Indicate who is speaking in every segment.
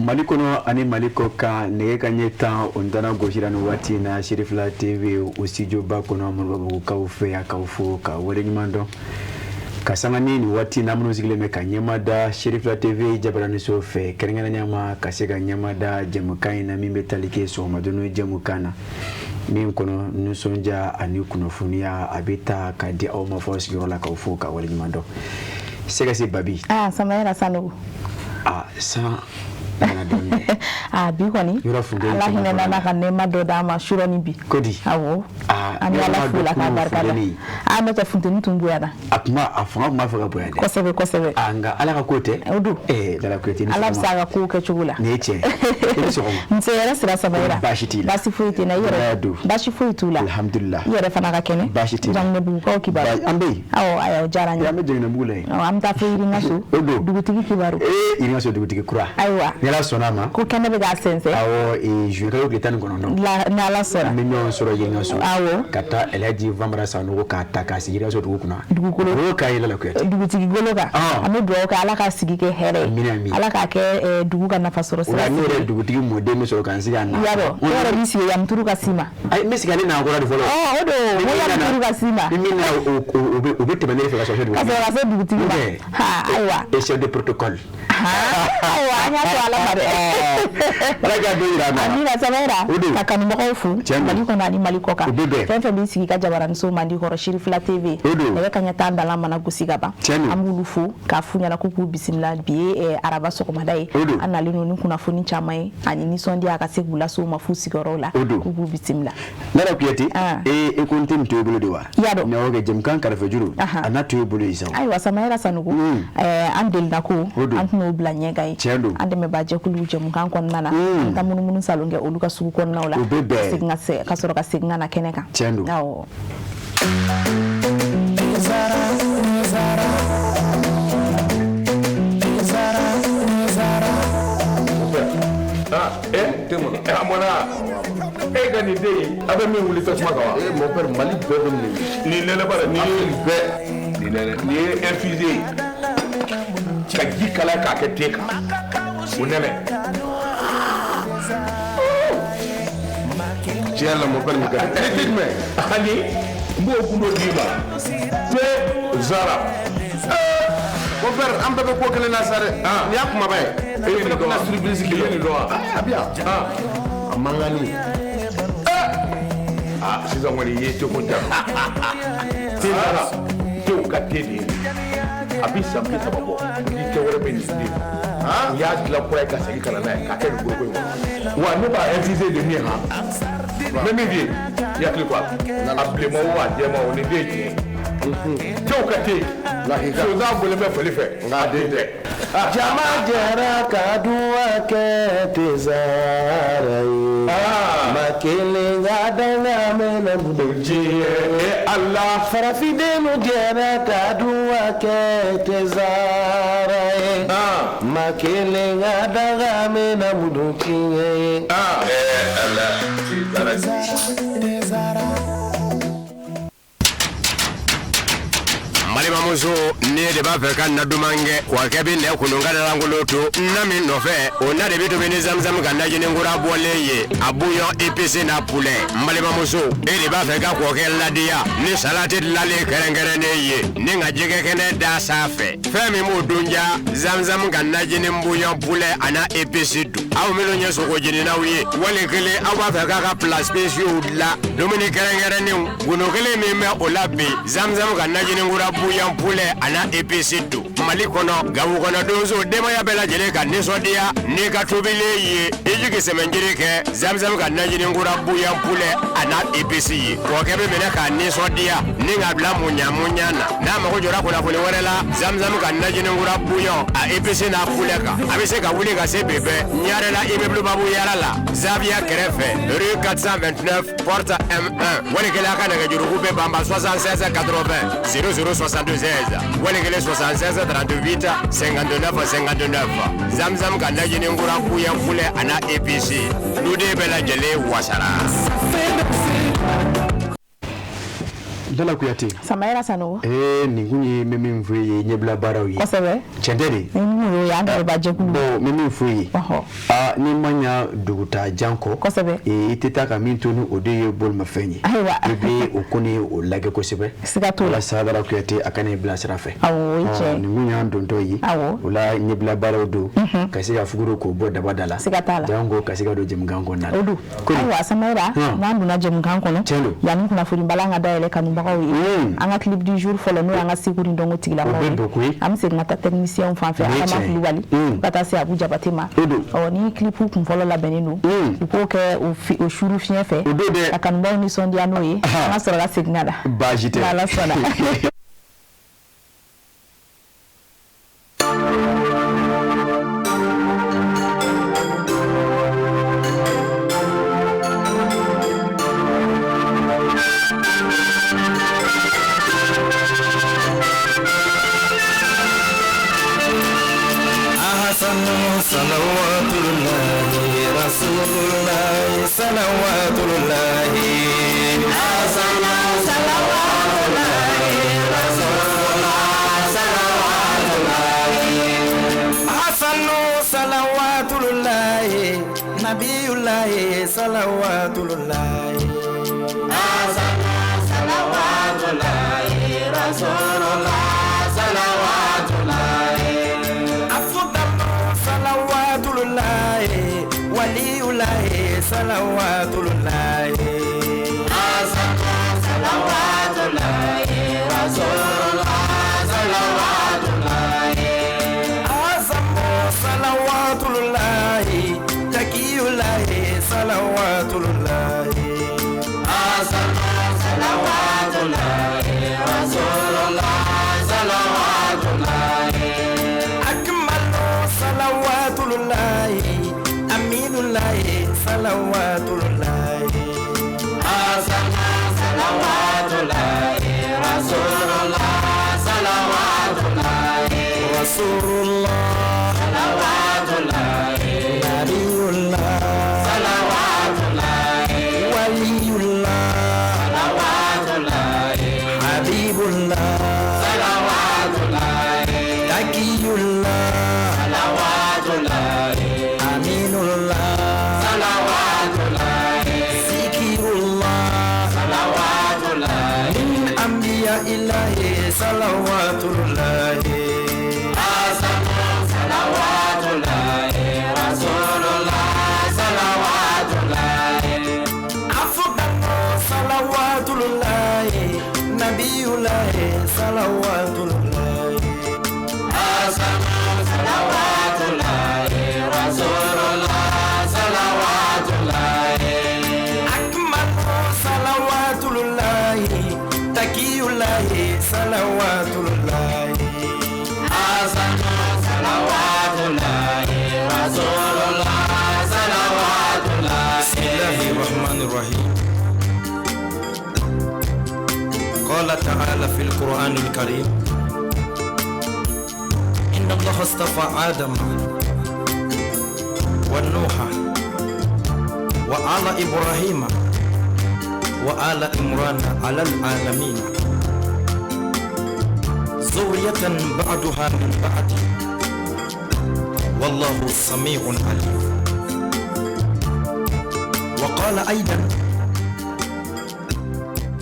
Speaker 1: Mali kɔnɔ ani Mali kɔ kan, nɛgɛ ka ɲɛ 10 o ntana gosira ni waati in na Serifila TV o studio ba kɔnɔ, Moribabugukaw fɛ yan, k'aw fo ka waleɲuman dɔn ka sanga ni nin waati na minnu sigilen bɛ ka ɲɛma da Serifila TV jabaraniso fɛ, kɛrɛnkɛrɛnnenya ma ka se ka ɲɛma da jɛmukan in na min bɛ tali kɛ sɔgɔmadon jɛmukan na, min kɔnɔ nisɔndiya ani kunnafoniya a bɛ ta ka di aw ma fɔ sigiyɔrɔ la, k'aw fo ka waleɲuman dɔn. Sɛgɛse Babi.
Speaker 2: Ah, Samayɛrɛ Sanogo.
Speaker 1: Ah, san nana dɔɔni dɛ.
Speaker 2: Ah, bi kɔni.
Speaker 1: Yɔrɔ funteni.
Speaker 2: Ala hinɛ n'an ka nɛɛma dɔ d'an ma surɔ ni bi.
Speaker 1: Kodi.
Speaker 2: Awɔ.
Speaker 1: Ah,
Speaker 2: an bɛ Ala fo la k'a barika da. Ah, n'o tɛ funteni tun bonyana.
Speaker 1: A tuma a fanga tun b'a fɛ ka bonya dɛ.
Speaker 2: Kosɛbɛ kosɛbɛ.
Speaker 1: Ah, nka Ala ka ko tɛ.
Speaker 2: O don.
Speaker 1: Dala Kuyate ni
Speaker 2: Ala bɛ se a ka kow kɛ cogo la.
Speaker 1: Nin ye tiɲɛ ye. I ni sɔgɔma.
Speaker 2: Nse yɛrɛ sira Samayɛrɛ.
Speaker 1: Baasi t'i la.
Speaker 2: Baasi foyi tɛ n na, i yɛrɛ.
Speaker 1: Don.
Speaker 2: Baasi foyi t'u la.
Speaker 1: Alhamdulillah.
Speaker 2: I yɛrɛ fana ka kɛnɛ.
Speaker 1: Baasi t'i la.
Speaker 2: Jaginɛbugukaw kibaru.
Speaker 1: An bɛ yen.
Speaker 2: Awɔ, ayiwa, o diyara n ye.
Speaker 1: An bɛ Jaginɛbugu la yen.
Speaker 2: Awɔ, an bɛ taa fo Yirimajɔ.
Speaker 1: O don.
Speaker 2: Dugutigi kibaru.
Speaker 1: Yirimajɔ dugutigi kura.
Speaker 2: Ayiwa.
Speaker 1: Ni Ala sɔnna a ma.
Speaker 2: Ko kɛnɛ bɛ k'a sɛnsɛn.
Speaker 1: Awɔ, juillet kalo tile 19.
Speaker 2: La ni Ala sɔnna.
Speaker 1: An bɛ ɲɔgɔn sɔrɔ Yirimajɔ.
Speaker 2: Awɔ.
Speaker 1: Ka taa Elhaji Famara Sanogo k'a ta k'a sigi Yirimajɔ dugu kunna.
Speaker 2: Dugukolo.
Speaker 1: O k'a yɛlɛ la Kuyate.
Speaker 2: Dugutigi golo kan. An bɛ dugawu kɛ Ala k'a sigi kɛ hɛrɛ ye.
Speaker 1: Amina amina.
Speaker 2: Ala k'a kɛ dugu ka nafa sɔrɔ
Speaker 1: O
Speaker 2: sira.
Speaker 1: la ne yɛrɛ dugutigi mɔden bɛ sɔrɔ ka n sigi a na.
Speaker 2: I y'a dɔn, e yɛrɛ b'i sigi Yamuturu ka s'i ma.
Speaker 1: Ayi, n bɛ sigi ale n'a kɔrɔ de fɔlɔ.
Speaker 2: Ɔ o don, ko Yamuturu ka s'i ma.
Speaker 1: Ni min na o bɛ tɛmɛ ne fɛ ka sɔrɔ se
Speaker 2: Ka sɔrɔ ka se dugutigi ma. Ha ayiwa.
Speaker 1: Et chef de protocole.
Speaker 2: Ayiwa, an y'a to Ala ma dɛ.
Speaker 1: Ala k'a don jira an na.
Speaker 2: Amina Samayɛrɛ.
Speaker 1: O don.
Speaker 2: Ka kanubagaw fo.
Speaker 1: Tiɲɛ don.
Speaker 2: Mali kɔnɔ ani Mali kɔ kan.
Speaker 1: O bɛ bɛn.
Speaker 2: Fɛn fɛn b'i sigi ka jabaraniso mandi kɔrɔ Serifila TV.
Speaker 1: O don.
Speaker 2: Nɛgɛ kanɲɛ 10 dala mana gosi ka ban.
Speaker 1: Tiɲɛ don.
Speaker 2: An b'olu fo k'a f'u ɲɛna k'u k'u bisimila bi ye araba sɔgɔmada ye.
Speaker 1: O don.
Speaker 2: An nalen don ni kunnafoni caman ye ani nisɔndiya ka se k'u lase u ma f'u sigiyɔrɔw la.
Speaker 1: O don.
Speaker 2: K'u k'u bisimila.
Speaker 1: Nana Kuyate.
Speaker 2: Ah.
Speaker 1: E ko n tɛ nin to i bolo de wa?
Speaker 2: I y'a dɔn.
Speaker 1: Awɔ kɛ jɛmukan kɛrɛfɛ juru.
Speaker 2: Ahan.
Speaker 1: A n'a to i bolo yen sa.
Speaker 2: Ayiwa Samayɛrɛ Sanogo. An delina ko
Speaker 1: O don.
Speaker 2: an tɛn'o bila ɲɛ kan ye.
Speaker 1: Tiɲɛ don.
Speaker 2: An dɛmɛbaa jɛkuluw jɛmukan kɔnɔna na. An bɛ taa munumunu salon kɛ olu ka sugu kɔnɔnaw la.
Speaker 1: O bɛ bɛn.
Speaker 2: Segin ka sɔrɔ ka segin ka na kɛnɛ kan.
Speaker 1: Tiɲɛ don.
Speaker 2: Awɔ.
Speaker 3: A mɔna e ka nin den in, a bɛ min wuli tasuma kan wa?
Speaker 4: Mon père, Mali bɛɛ bɛ nin.
Speaker 3: Nin nɛnɛ bara nin ye bɛɛ nin nɛnɛ nin ye infusé ye ka ji kalaya k'a kɛ te kan, o nɛnɛ.
Speaker 4: Tiɲɛ la, mon père, nin ka di.
Speaker 3: Ne tɛ jumɛn ani n b'o gundo d'i ma te zara.
Speaker 4: Mon père, an bɛɛ bɛ ko kelen na sa dɛ. Nin y'a kumaba ye.
Speaker 3: E ye nin dɔn wa?
Speaker 4: Surprise
Speaker 3: E ye nin dɔn wa?
Speaker 4: A bi yan. A mankanni.
Speaker 3: Ah, sisan kɔni i ye teko ja. Te zara, tew ka te de ye. A bi san 30 bɔ ni te wɛrɛ bɛ nin den. U y'a dilan kura ye ka segin ka na n'a ye k'a kɛ nin foroko in kɔnɔ. Wa ne b'a infusé de min han. N bɛ min f'i ye, i hakili to a la. A bilenman o a jɛman o, nin den ye tiɲɛ ye. Tew ka te. Sonsan bɔlen bɛ fali fɛ. Nka a den tɛ.
Speaker 4: Jama jɛra ka duwa kɛ tezara ye. Ma kelen ka danga mɛnɛ mudo
Speaker 3: Diɲɛ Ala.
Speaker 4: Farafindenw jɛra ka duwa kɛ tezara ye. Ma kelen ka danga mɛnɛ mudo tiɲɛ ye.
Speaker 3: Ala. Tezara.
Speaker 5: Balimamuso, ne de b'a fɛ ka na duman kɛ wa kɛ bɛ nɛ kunun ka lankolon to na min nɔfɛ, o na de bɛ tobi ni zamzam ka najini kura bɔlen ye, a bouillon épicé n'a poulet. N balimamuso, e de b'a fɛ ka kɔkɛ ladiya ni salati dilanlen kɛrɛnkɛrɛnnen ye ni ka jɛgɛ kɛnɛ da sanfɛ, fɛn min b'o dun ja, zamzam ka najini bouillon poulet a n'a épice dun. Aw minnu ye sogo jeninaw ye, wali kelen aw b'a fɛ k'a ka plat spéciaux dilan, dumuni kɛrɛnkɛrɛnnenw, gundo kelen min bɛ o la bi, zamzam ka najini kura bouillon poulet a n'a épice dun. Mali kɔnɔ, Gawo kɔnɔ, donso denbaya bɛɛ lajɛlen ka nisɔndiya n'i ka tobilen ye, i jigi sɛmɛnjiri kɛ zamzam ka najini kura bouillon poulet a n'a épice ye. Kɔkɛ bɛ minɛ k'a nisɔndiya ni k'a bila muɲa muɲa na. N'a mago jɔra kunnafoni wɛrɛ la zamzam ka najini kura bouillon a épice n'a poulet kan, a bɛ se ka wuli ka se bi bɛɛ Ɲarela immeuble Babu Yara la, Zaviya kɛrɛfɛ, rue 429 porte M1. Wali kelen a ka nɛgɛjuruku bɛ banba 76 80 00 76, wali kelen 76 38 59 59. Zamzam ka najini kura bouillon poulet a n'a épice, duden bɛɛ lajɛlen wasara.
Speaker 1: Lala Kuyate.
Speaker 2: Samayira Sanogo.
Speaker 1: Ee, nin kun ye n bɛ min fɔ e ye ɲɛbila baaraw ye.
Speaker 2: Kosɛbɛ.
Speaker 1: Tiɲɛ tɛ de?
Speaker 2: Ni mun y'o ye, an dɛmɛba jɛkulu.
Speaker 1: Bon, n bɛ min fɔ e ye.
Speaker 2: Ɔhɔ.
Speaker 1: Aa, n'i ma ɲa dugutaa jan kɔ.
Speaker 2: Kosɛbɛ.
Speaker 1: Ee, i tɛ taa ka min to ni o de ye bolimafɛn ye.
Speaker 2: Ayiwa.
Speaker 1: I bɛ o kɔni o lajɛ kosɛbɛ.
Speaker 2: Siga t'o la.
Speaker 1: Walasa Lala Kuyate a kana i bila sira fɛ.
Speaker 2: Awɔ, o ye tiɲɛ ye.
Speaker 1: Nin kun y'an dontɔ ye.
Speaker 2: Awɔ.
Speaker 1: O la ɲɛbila baaraw don. Ka se ka fuguru k'o bɔ daba da la.
Speaker 2: Siga t'a la.
Speaker 1: Janko ka se ka don jɛmukan kɔnɔna la.
Speaker 2: O don.
Speaker 1: Kori.
Speaker 2: Ayiwa Samayira, n'an donna jɛmukan kɔnɔ.
Speaker 1: Tiɲɛ don.
Speaker 2: Yanni kunnafoni balan ka dayɛlɛ kanubagaw ye. An ka clip du jour fɔlɔ n'o y'an ka seko ni dɔnko tigilamɔgɔw
Speaker 1: O bɛ bɛn koyi.
Speaker 2: An bɛ segin ka taa technicien fan fɛ
Speaker 1: O ye
Speaker 2: Adama
Speaker 1: tiɲɛ ye.
Speaker 2: Kulubali ka taa se Abu Jabate ma.
Speaker 1: O don.
Speaker 2: Ɔ ni clip kun fɔlɔ labɛnnen don. U k'o kɛ o suru fiɲɛ fɛ.
Speaker 1: O don dɛ.
Speaker 2: Ka kanubagaw nisɔndiya n'o ye. An ka sɔrɔ ka segin ka na.
Speaker 1: Baasi tɛ.
Speaker 2: N'Ala sɔnna.
Speaker 4: أحسن صلوات الله رسول الله صلوات الله أحسن صلوات الله رسول الله صلوات الله أحسن صلوات الله نبي الله صلوات الله أحسن صلوات الله رسول الله صلوات الله أفضل صلوات الله ولي الله صلوات الله صلوات الله رسول الله صلوات الله أعظم صلوات الله تقي الله صلوات الله أعظم صلوات الله رسول الله صلوات الله أكمل صلوات الله أمين الله صلوات الله أعظم صلوات الله رسول الله صلوات الله رسول الله صلوات الله نبي الله صلوات الله ولي الله صلوات الله حبيب الله صلوات الله تقي الله صلوات الله أمين الله صلوات الله ذكر الله صلوات الله من أنبياء الله صلوات الله صلوات الله رسول الله صلوات الله أفضل صلوات الله نبي الله صلوات الله صلوات الله رسول الله صلوات الله أكمل صلوات الله تقي الله صلوات الله صلوات الله رسول الله صلوات الله
Speaker 6: بسم الله الرحمن الرحيم. قال تعالى في القرآن الكريم: إن الله اصطفى آدم ونوح وآل إبراهيم وآل عمران على العالمين ذرية بعضها من بعض والله سميع عليم. وقال أيضا: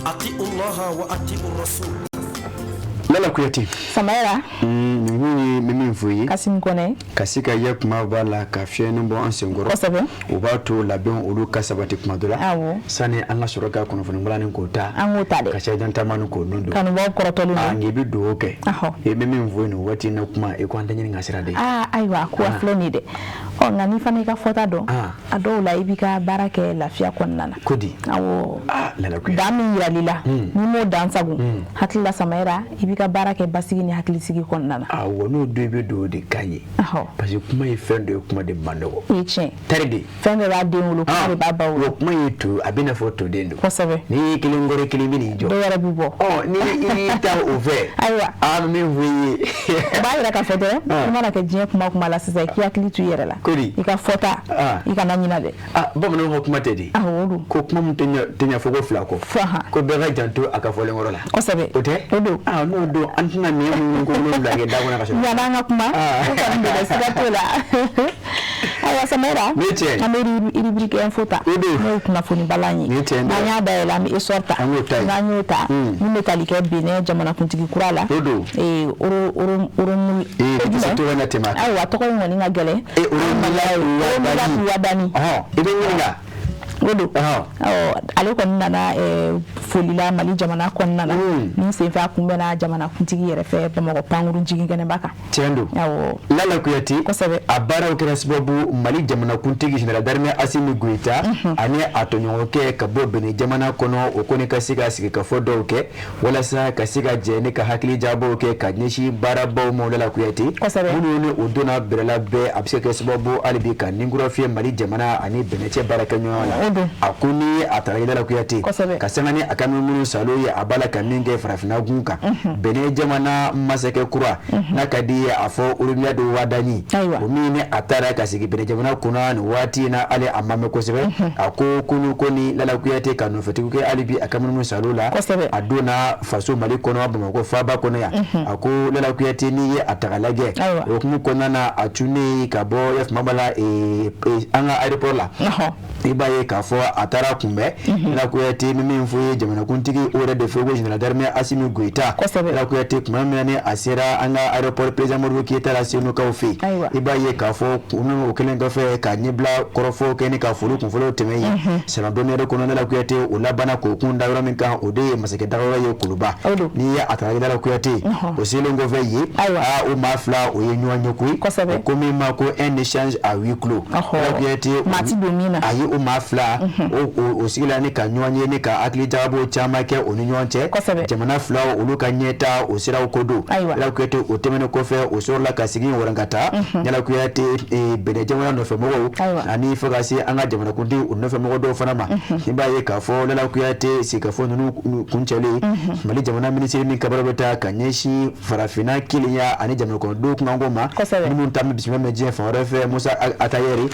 Speaker 6: أطيعوا الله وأطيعوا الرسول.
Speaker 1: Lala Kuyate.
Speaker 2: Samayira.
Speaker 1: Nin kun ye n bɛ min fɔ i ye.
Speaker 2: Kasimu Kɔnɛ.
Speaker 1: Ka se ka ye kuma b'a la ka fiɲɛnin bɔ an senkɔrɔ.
Speaker 2: Kosɛbɛ.
Speaker 1: O b'a to labɛnw olu ka sabati kuma dɔ la.
Speaker 2: Awɔ.
Speaker 1: Sani an ka sɔrɔ ka kunnafoni balani k'o ta.
Speaker 2: An k'o ta dɛ.
Speaker 1: Ka se jantamani k'o nun don.
Speaker 2: Kanubaw kɔrɔtɔlen don.
Speaker 1: Aa, nka i bɛ dugawu kɛ.
Speaker 2: Ahɔ.
Speaker 1: I bɛ min fɔ ye nin waati in na kuma i ko an tɛ ɲini ka sira de.
Speaker 2: Aa, ayiwa ko a filɛ nin ye dɛ. Ɔ nka n'i fana y'i ka fɔta dɔn. A dɔw la i b'i ka baara kɛ lafiya kɔnɔna na.
Speaker 1: Ko di?
Speaker 2: Awɔ.
Speaker 1: Aa, Lala Kuyate.
Speaker 2: Dan min yiral'i la. N'i m'o dan sago. Hakili la Samayira i b'i ka baara kɛ basigi ni hakilisigi kɔnɔna na.
Speaker 1: Awɔ, n'o don i bɛ dugawu de k'an ye.
Speaker 2: Ahɔ.
Speaker 1: Parce que kuma ye fɛn dɔ ye, kuma de man nɔgɔ.
Speaker 2: O ye tiɲɛ.
Speaker 1: Tari de.
Speaker 2: Fɛn bɛɛ b'a den wolo, kuma de b'a ba wolo.
Speaker 1: Wa kuma ye to, a bɛ n'a fɔ toden don.
Speaker 2: Kosɛbɛ.
Speaker 1: N'i ye kelen kɔrɔ kelen bɛ n'i jɔ.
Speaker 2: Dɔw yɛrɛ b'u bɔ.
Speaker 1: Ɔ ni i y'i ta o fɛ.
Speaker 2: Ayiwa.
Speaker 1: Aa, min fɔ i ye.
Speaker 2: O b'a yira k'a fɔ dɔrɔn i mana kɛ diɲɛ kuma o kuma la sisan i k'i hakili to i yɛrɛ la.
Speaker 1: Ko di?
Speaker 2: I ka fɔta, i kana ɲina dɛ.
Speaker 1: Bamananw ka kuma tɛ di?
Speaker 2: Awɔ, o don.
Speaker 1: Ko kuma min tɛ ɲɛ fɔ ko fila kɔ. Ko bɛɛ ka janto a ka fɔlen kɔrɔ la.
Speaker 2: Kosɛbɛ.
Speaker 1: O tɛ?
Speaker 2: O don.
Speaker 1: N'o don an tɛna nin minnu ko wolonwula kɛ da kɔnɔ ka sɔrɔ.
Speaker 2: Yan'an ka kuma, o kɔni bɛ kɛ siga t'o la. Ayiwa Samaïra,
Speaker 1: ne cɛ,
Speaker 2: an bɛ rubrique info ta.
Speaker 1: O don.
Speaker 2: N'o ye kunnafoni balan ye.
Speaker 1: Ne cɛ,
Speaker 2: n'an y'a dayɛlɛ an bɛ essor ta.
Speaker 1: An b'o ta yen.
Speaker 2: N'an y'o ta, min bɛ tali kɛ Benin jamanakuntigi kura la.
Speaker 1: O don.
Speaker 2: Oromu.
Speaker 1: Tɔgɔ na tɛmɛ.
Speaker 2: Ayiwa tɔgɔ in kɔni ka gɛlɛn.
Speaker 1: Oromila
Speaker 2: Wadani.
Speaker 1: I bɛ ɲininka.
Speaker 2: O don. Ale kɔni nana foli la Mali jamana kɔnɔna na. Nin senfɛ a kunbɛnna jamanakuntigi yɛrɛ fɛ Bamakɔ pankurun jiginkɛnɛba kan.
Speaker 1: Tiɲɛ don.
Speaker 2: Awɔ.
Speaker 1: Lala Kuyate.
Speaker 2: Kosɛbɛ.
Speaker 1: A baaraw kɛra sababu Mali jamanakuntigi général d'armée Assimi Goïta ani a tɔɲɔgɔnkɛ ka bɔ Benin jamana kɔnɔ, o kɔni ka se ka sigikafɔ dɔw kɛ walasa ka se ka jɛ ne ka hakili jabɔw kɛ ka ɲɛsin baarabaw ma. Lala Kuyate.
Speaker 2: Kosɛbɛ.
Speaker 1: Minnu ni o donna bɛrɛla bɛɛ, a bɛ se ka kɛ sababu hali bi ka ninkura fiyɛ Mali jamana ani Benin cɛ baarakɛɲɔgɔnya la. A ko ni a taara Lala Kuyate ka sanga ni a ka minnu salo ye, a b'a la ka min kɛ farafinna gun kan. Benin jamana masakɛ kura n'a ka di ye a fɔ Oromia de Wadani, o min ni a taara ka sigi Benin jamana kunna nin waati in na, hali a ma mɛn kosɛbɛ. A ko kunu ko ni Lala Kuyate ka nɔfɛtigiw kɛ hali bi a ka minnu salo la, a donna faso Mali kɔnɔ, Bamakɔ faaba kɔnɔ yan. A ko Lala Kuyate n'i ye a ta k'a lajɛ, o hukumu kɔnɔna na, a cunnen ka bɔ yafama la an ka aéroport la, i b'a ye k'a fɔ a taara kunbɛn. Lala Kuyate bɛ min fɔ ye jamanakuntigi o yɛrɛ de fɛ ko général d'armée Assimi Goïta. Lala Kuyate tuma min na ni a sera an ka aéroport président Modibo Keïta la Senukaw fɛ yen, i b'a ye k'a fɔ o kɛlen kɔfɛ ka ɲɛbila kɔrɔfɔw kɛ ni ka foli kunfɔlɔw tɛmɛ yen sɛnɛ dɔɔni yɛrɛ kɔnɔ. Lala Kuyate o labanna k'o kun da yɔrɔ min kan, o de ye masakɛ dagayɔrɔ ye Kuluba. N'i ye a taara Lala Kuyate o selen kɔfɛ yen, o maa fila o ye ɲɔgɔn ye koyi. O ko min ma ko un échange à huis clos. Lala Kuyate ayi, o maa fila o sigila ni ka ɲɔgɔn ye ni ka hakili jagabɔ caman kɛ o ni ɲɔgɔn cɛ. Jamana filaw olu ka ɲɛta o siraw ko don. Lala Kuyate o tɛmɛnen kɔfɛ, o sɔrɔla ka sigi warankata. Lala Kuyate Benin jamana nɔfɛmɔgɔw ani fo ka se an ka jamanakuntigi o nɔfɛmɔgɔ dɔw fana ma, i b'a ye k'a fɔ Lala Kuyate sigikafɔ ninnu kuncɛlen, Mali jamana minisiri min kabaro bɛ taa ka ɲɛsin farafinna kelenya ani jamanakɔnɔdenw kunkanko ma, minnu ta bɛ bisimila mɛn diɲɛ fan wɛrɛ fɛ, Musa Atayɛri,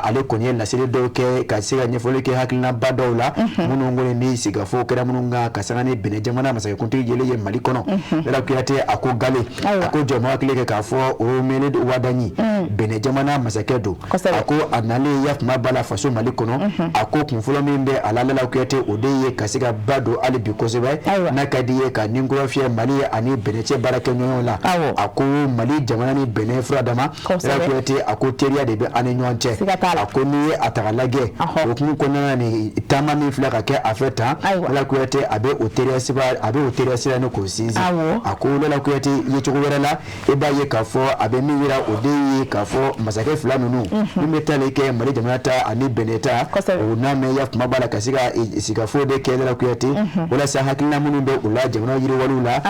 Speaker 1: ale kɔni ye laseli dɔw kɛ ka se ka ɲɛfɔli kɛ hakilinaba dɔw la minnu kɔni ni sigikafɔ kɛra minnu kan ka sanga ni Benin jamana masakɛkuntigi yelen ye Mali kɔnɔ. Lala Kuyate a ko gale, a ko jɔn hakili kɛ k'a fɔ Oromele Wadani Benin jamana masakɛ don. A ko a nalen yafama ba la faso Mali kɔnɔ, a ko kun fɔlɔ min bɛ a la Lala Kuyate, o de ye ka se ka ba don hali bi kosɛbɛ n'a ka di ye ka ninkura fiyɛ Mali ani Benin cɛ baarakɛɲɔgɔnw la. A ko Mali jamana ni Benin fura dama, Lala Kuyate a ko teriya de bɛ an ni ɲɔgɔn cɛ. A ko n'i ye a ta k'a lajɛ, o hukumu kɔnɔna na, ni taama min filɛ ka kɛ a fɛ tan, Lala Kuyate a bɛ o teriya sira, a bɛ o teriya sira ni k'o sinsin. A ko Lala Kuyate ye cogo wɛrɛ la, i b'a ye k'a fɔ a bɛ min yira, o de ye k'a fɔ masakɛ fila ninnu min bɛ taali kɛ Mali jamana ta ani Benin ta, o n'a mɛn yafama b'a la ka se ka sigikafɔ de kɛ Lala Kuyate walasa hakilina minnu bɛ u la jamana yiriwaliw la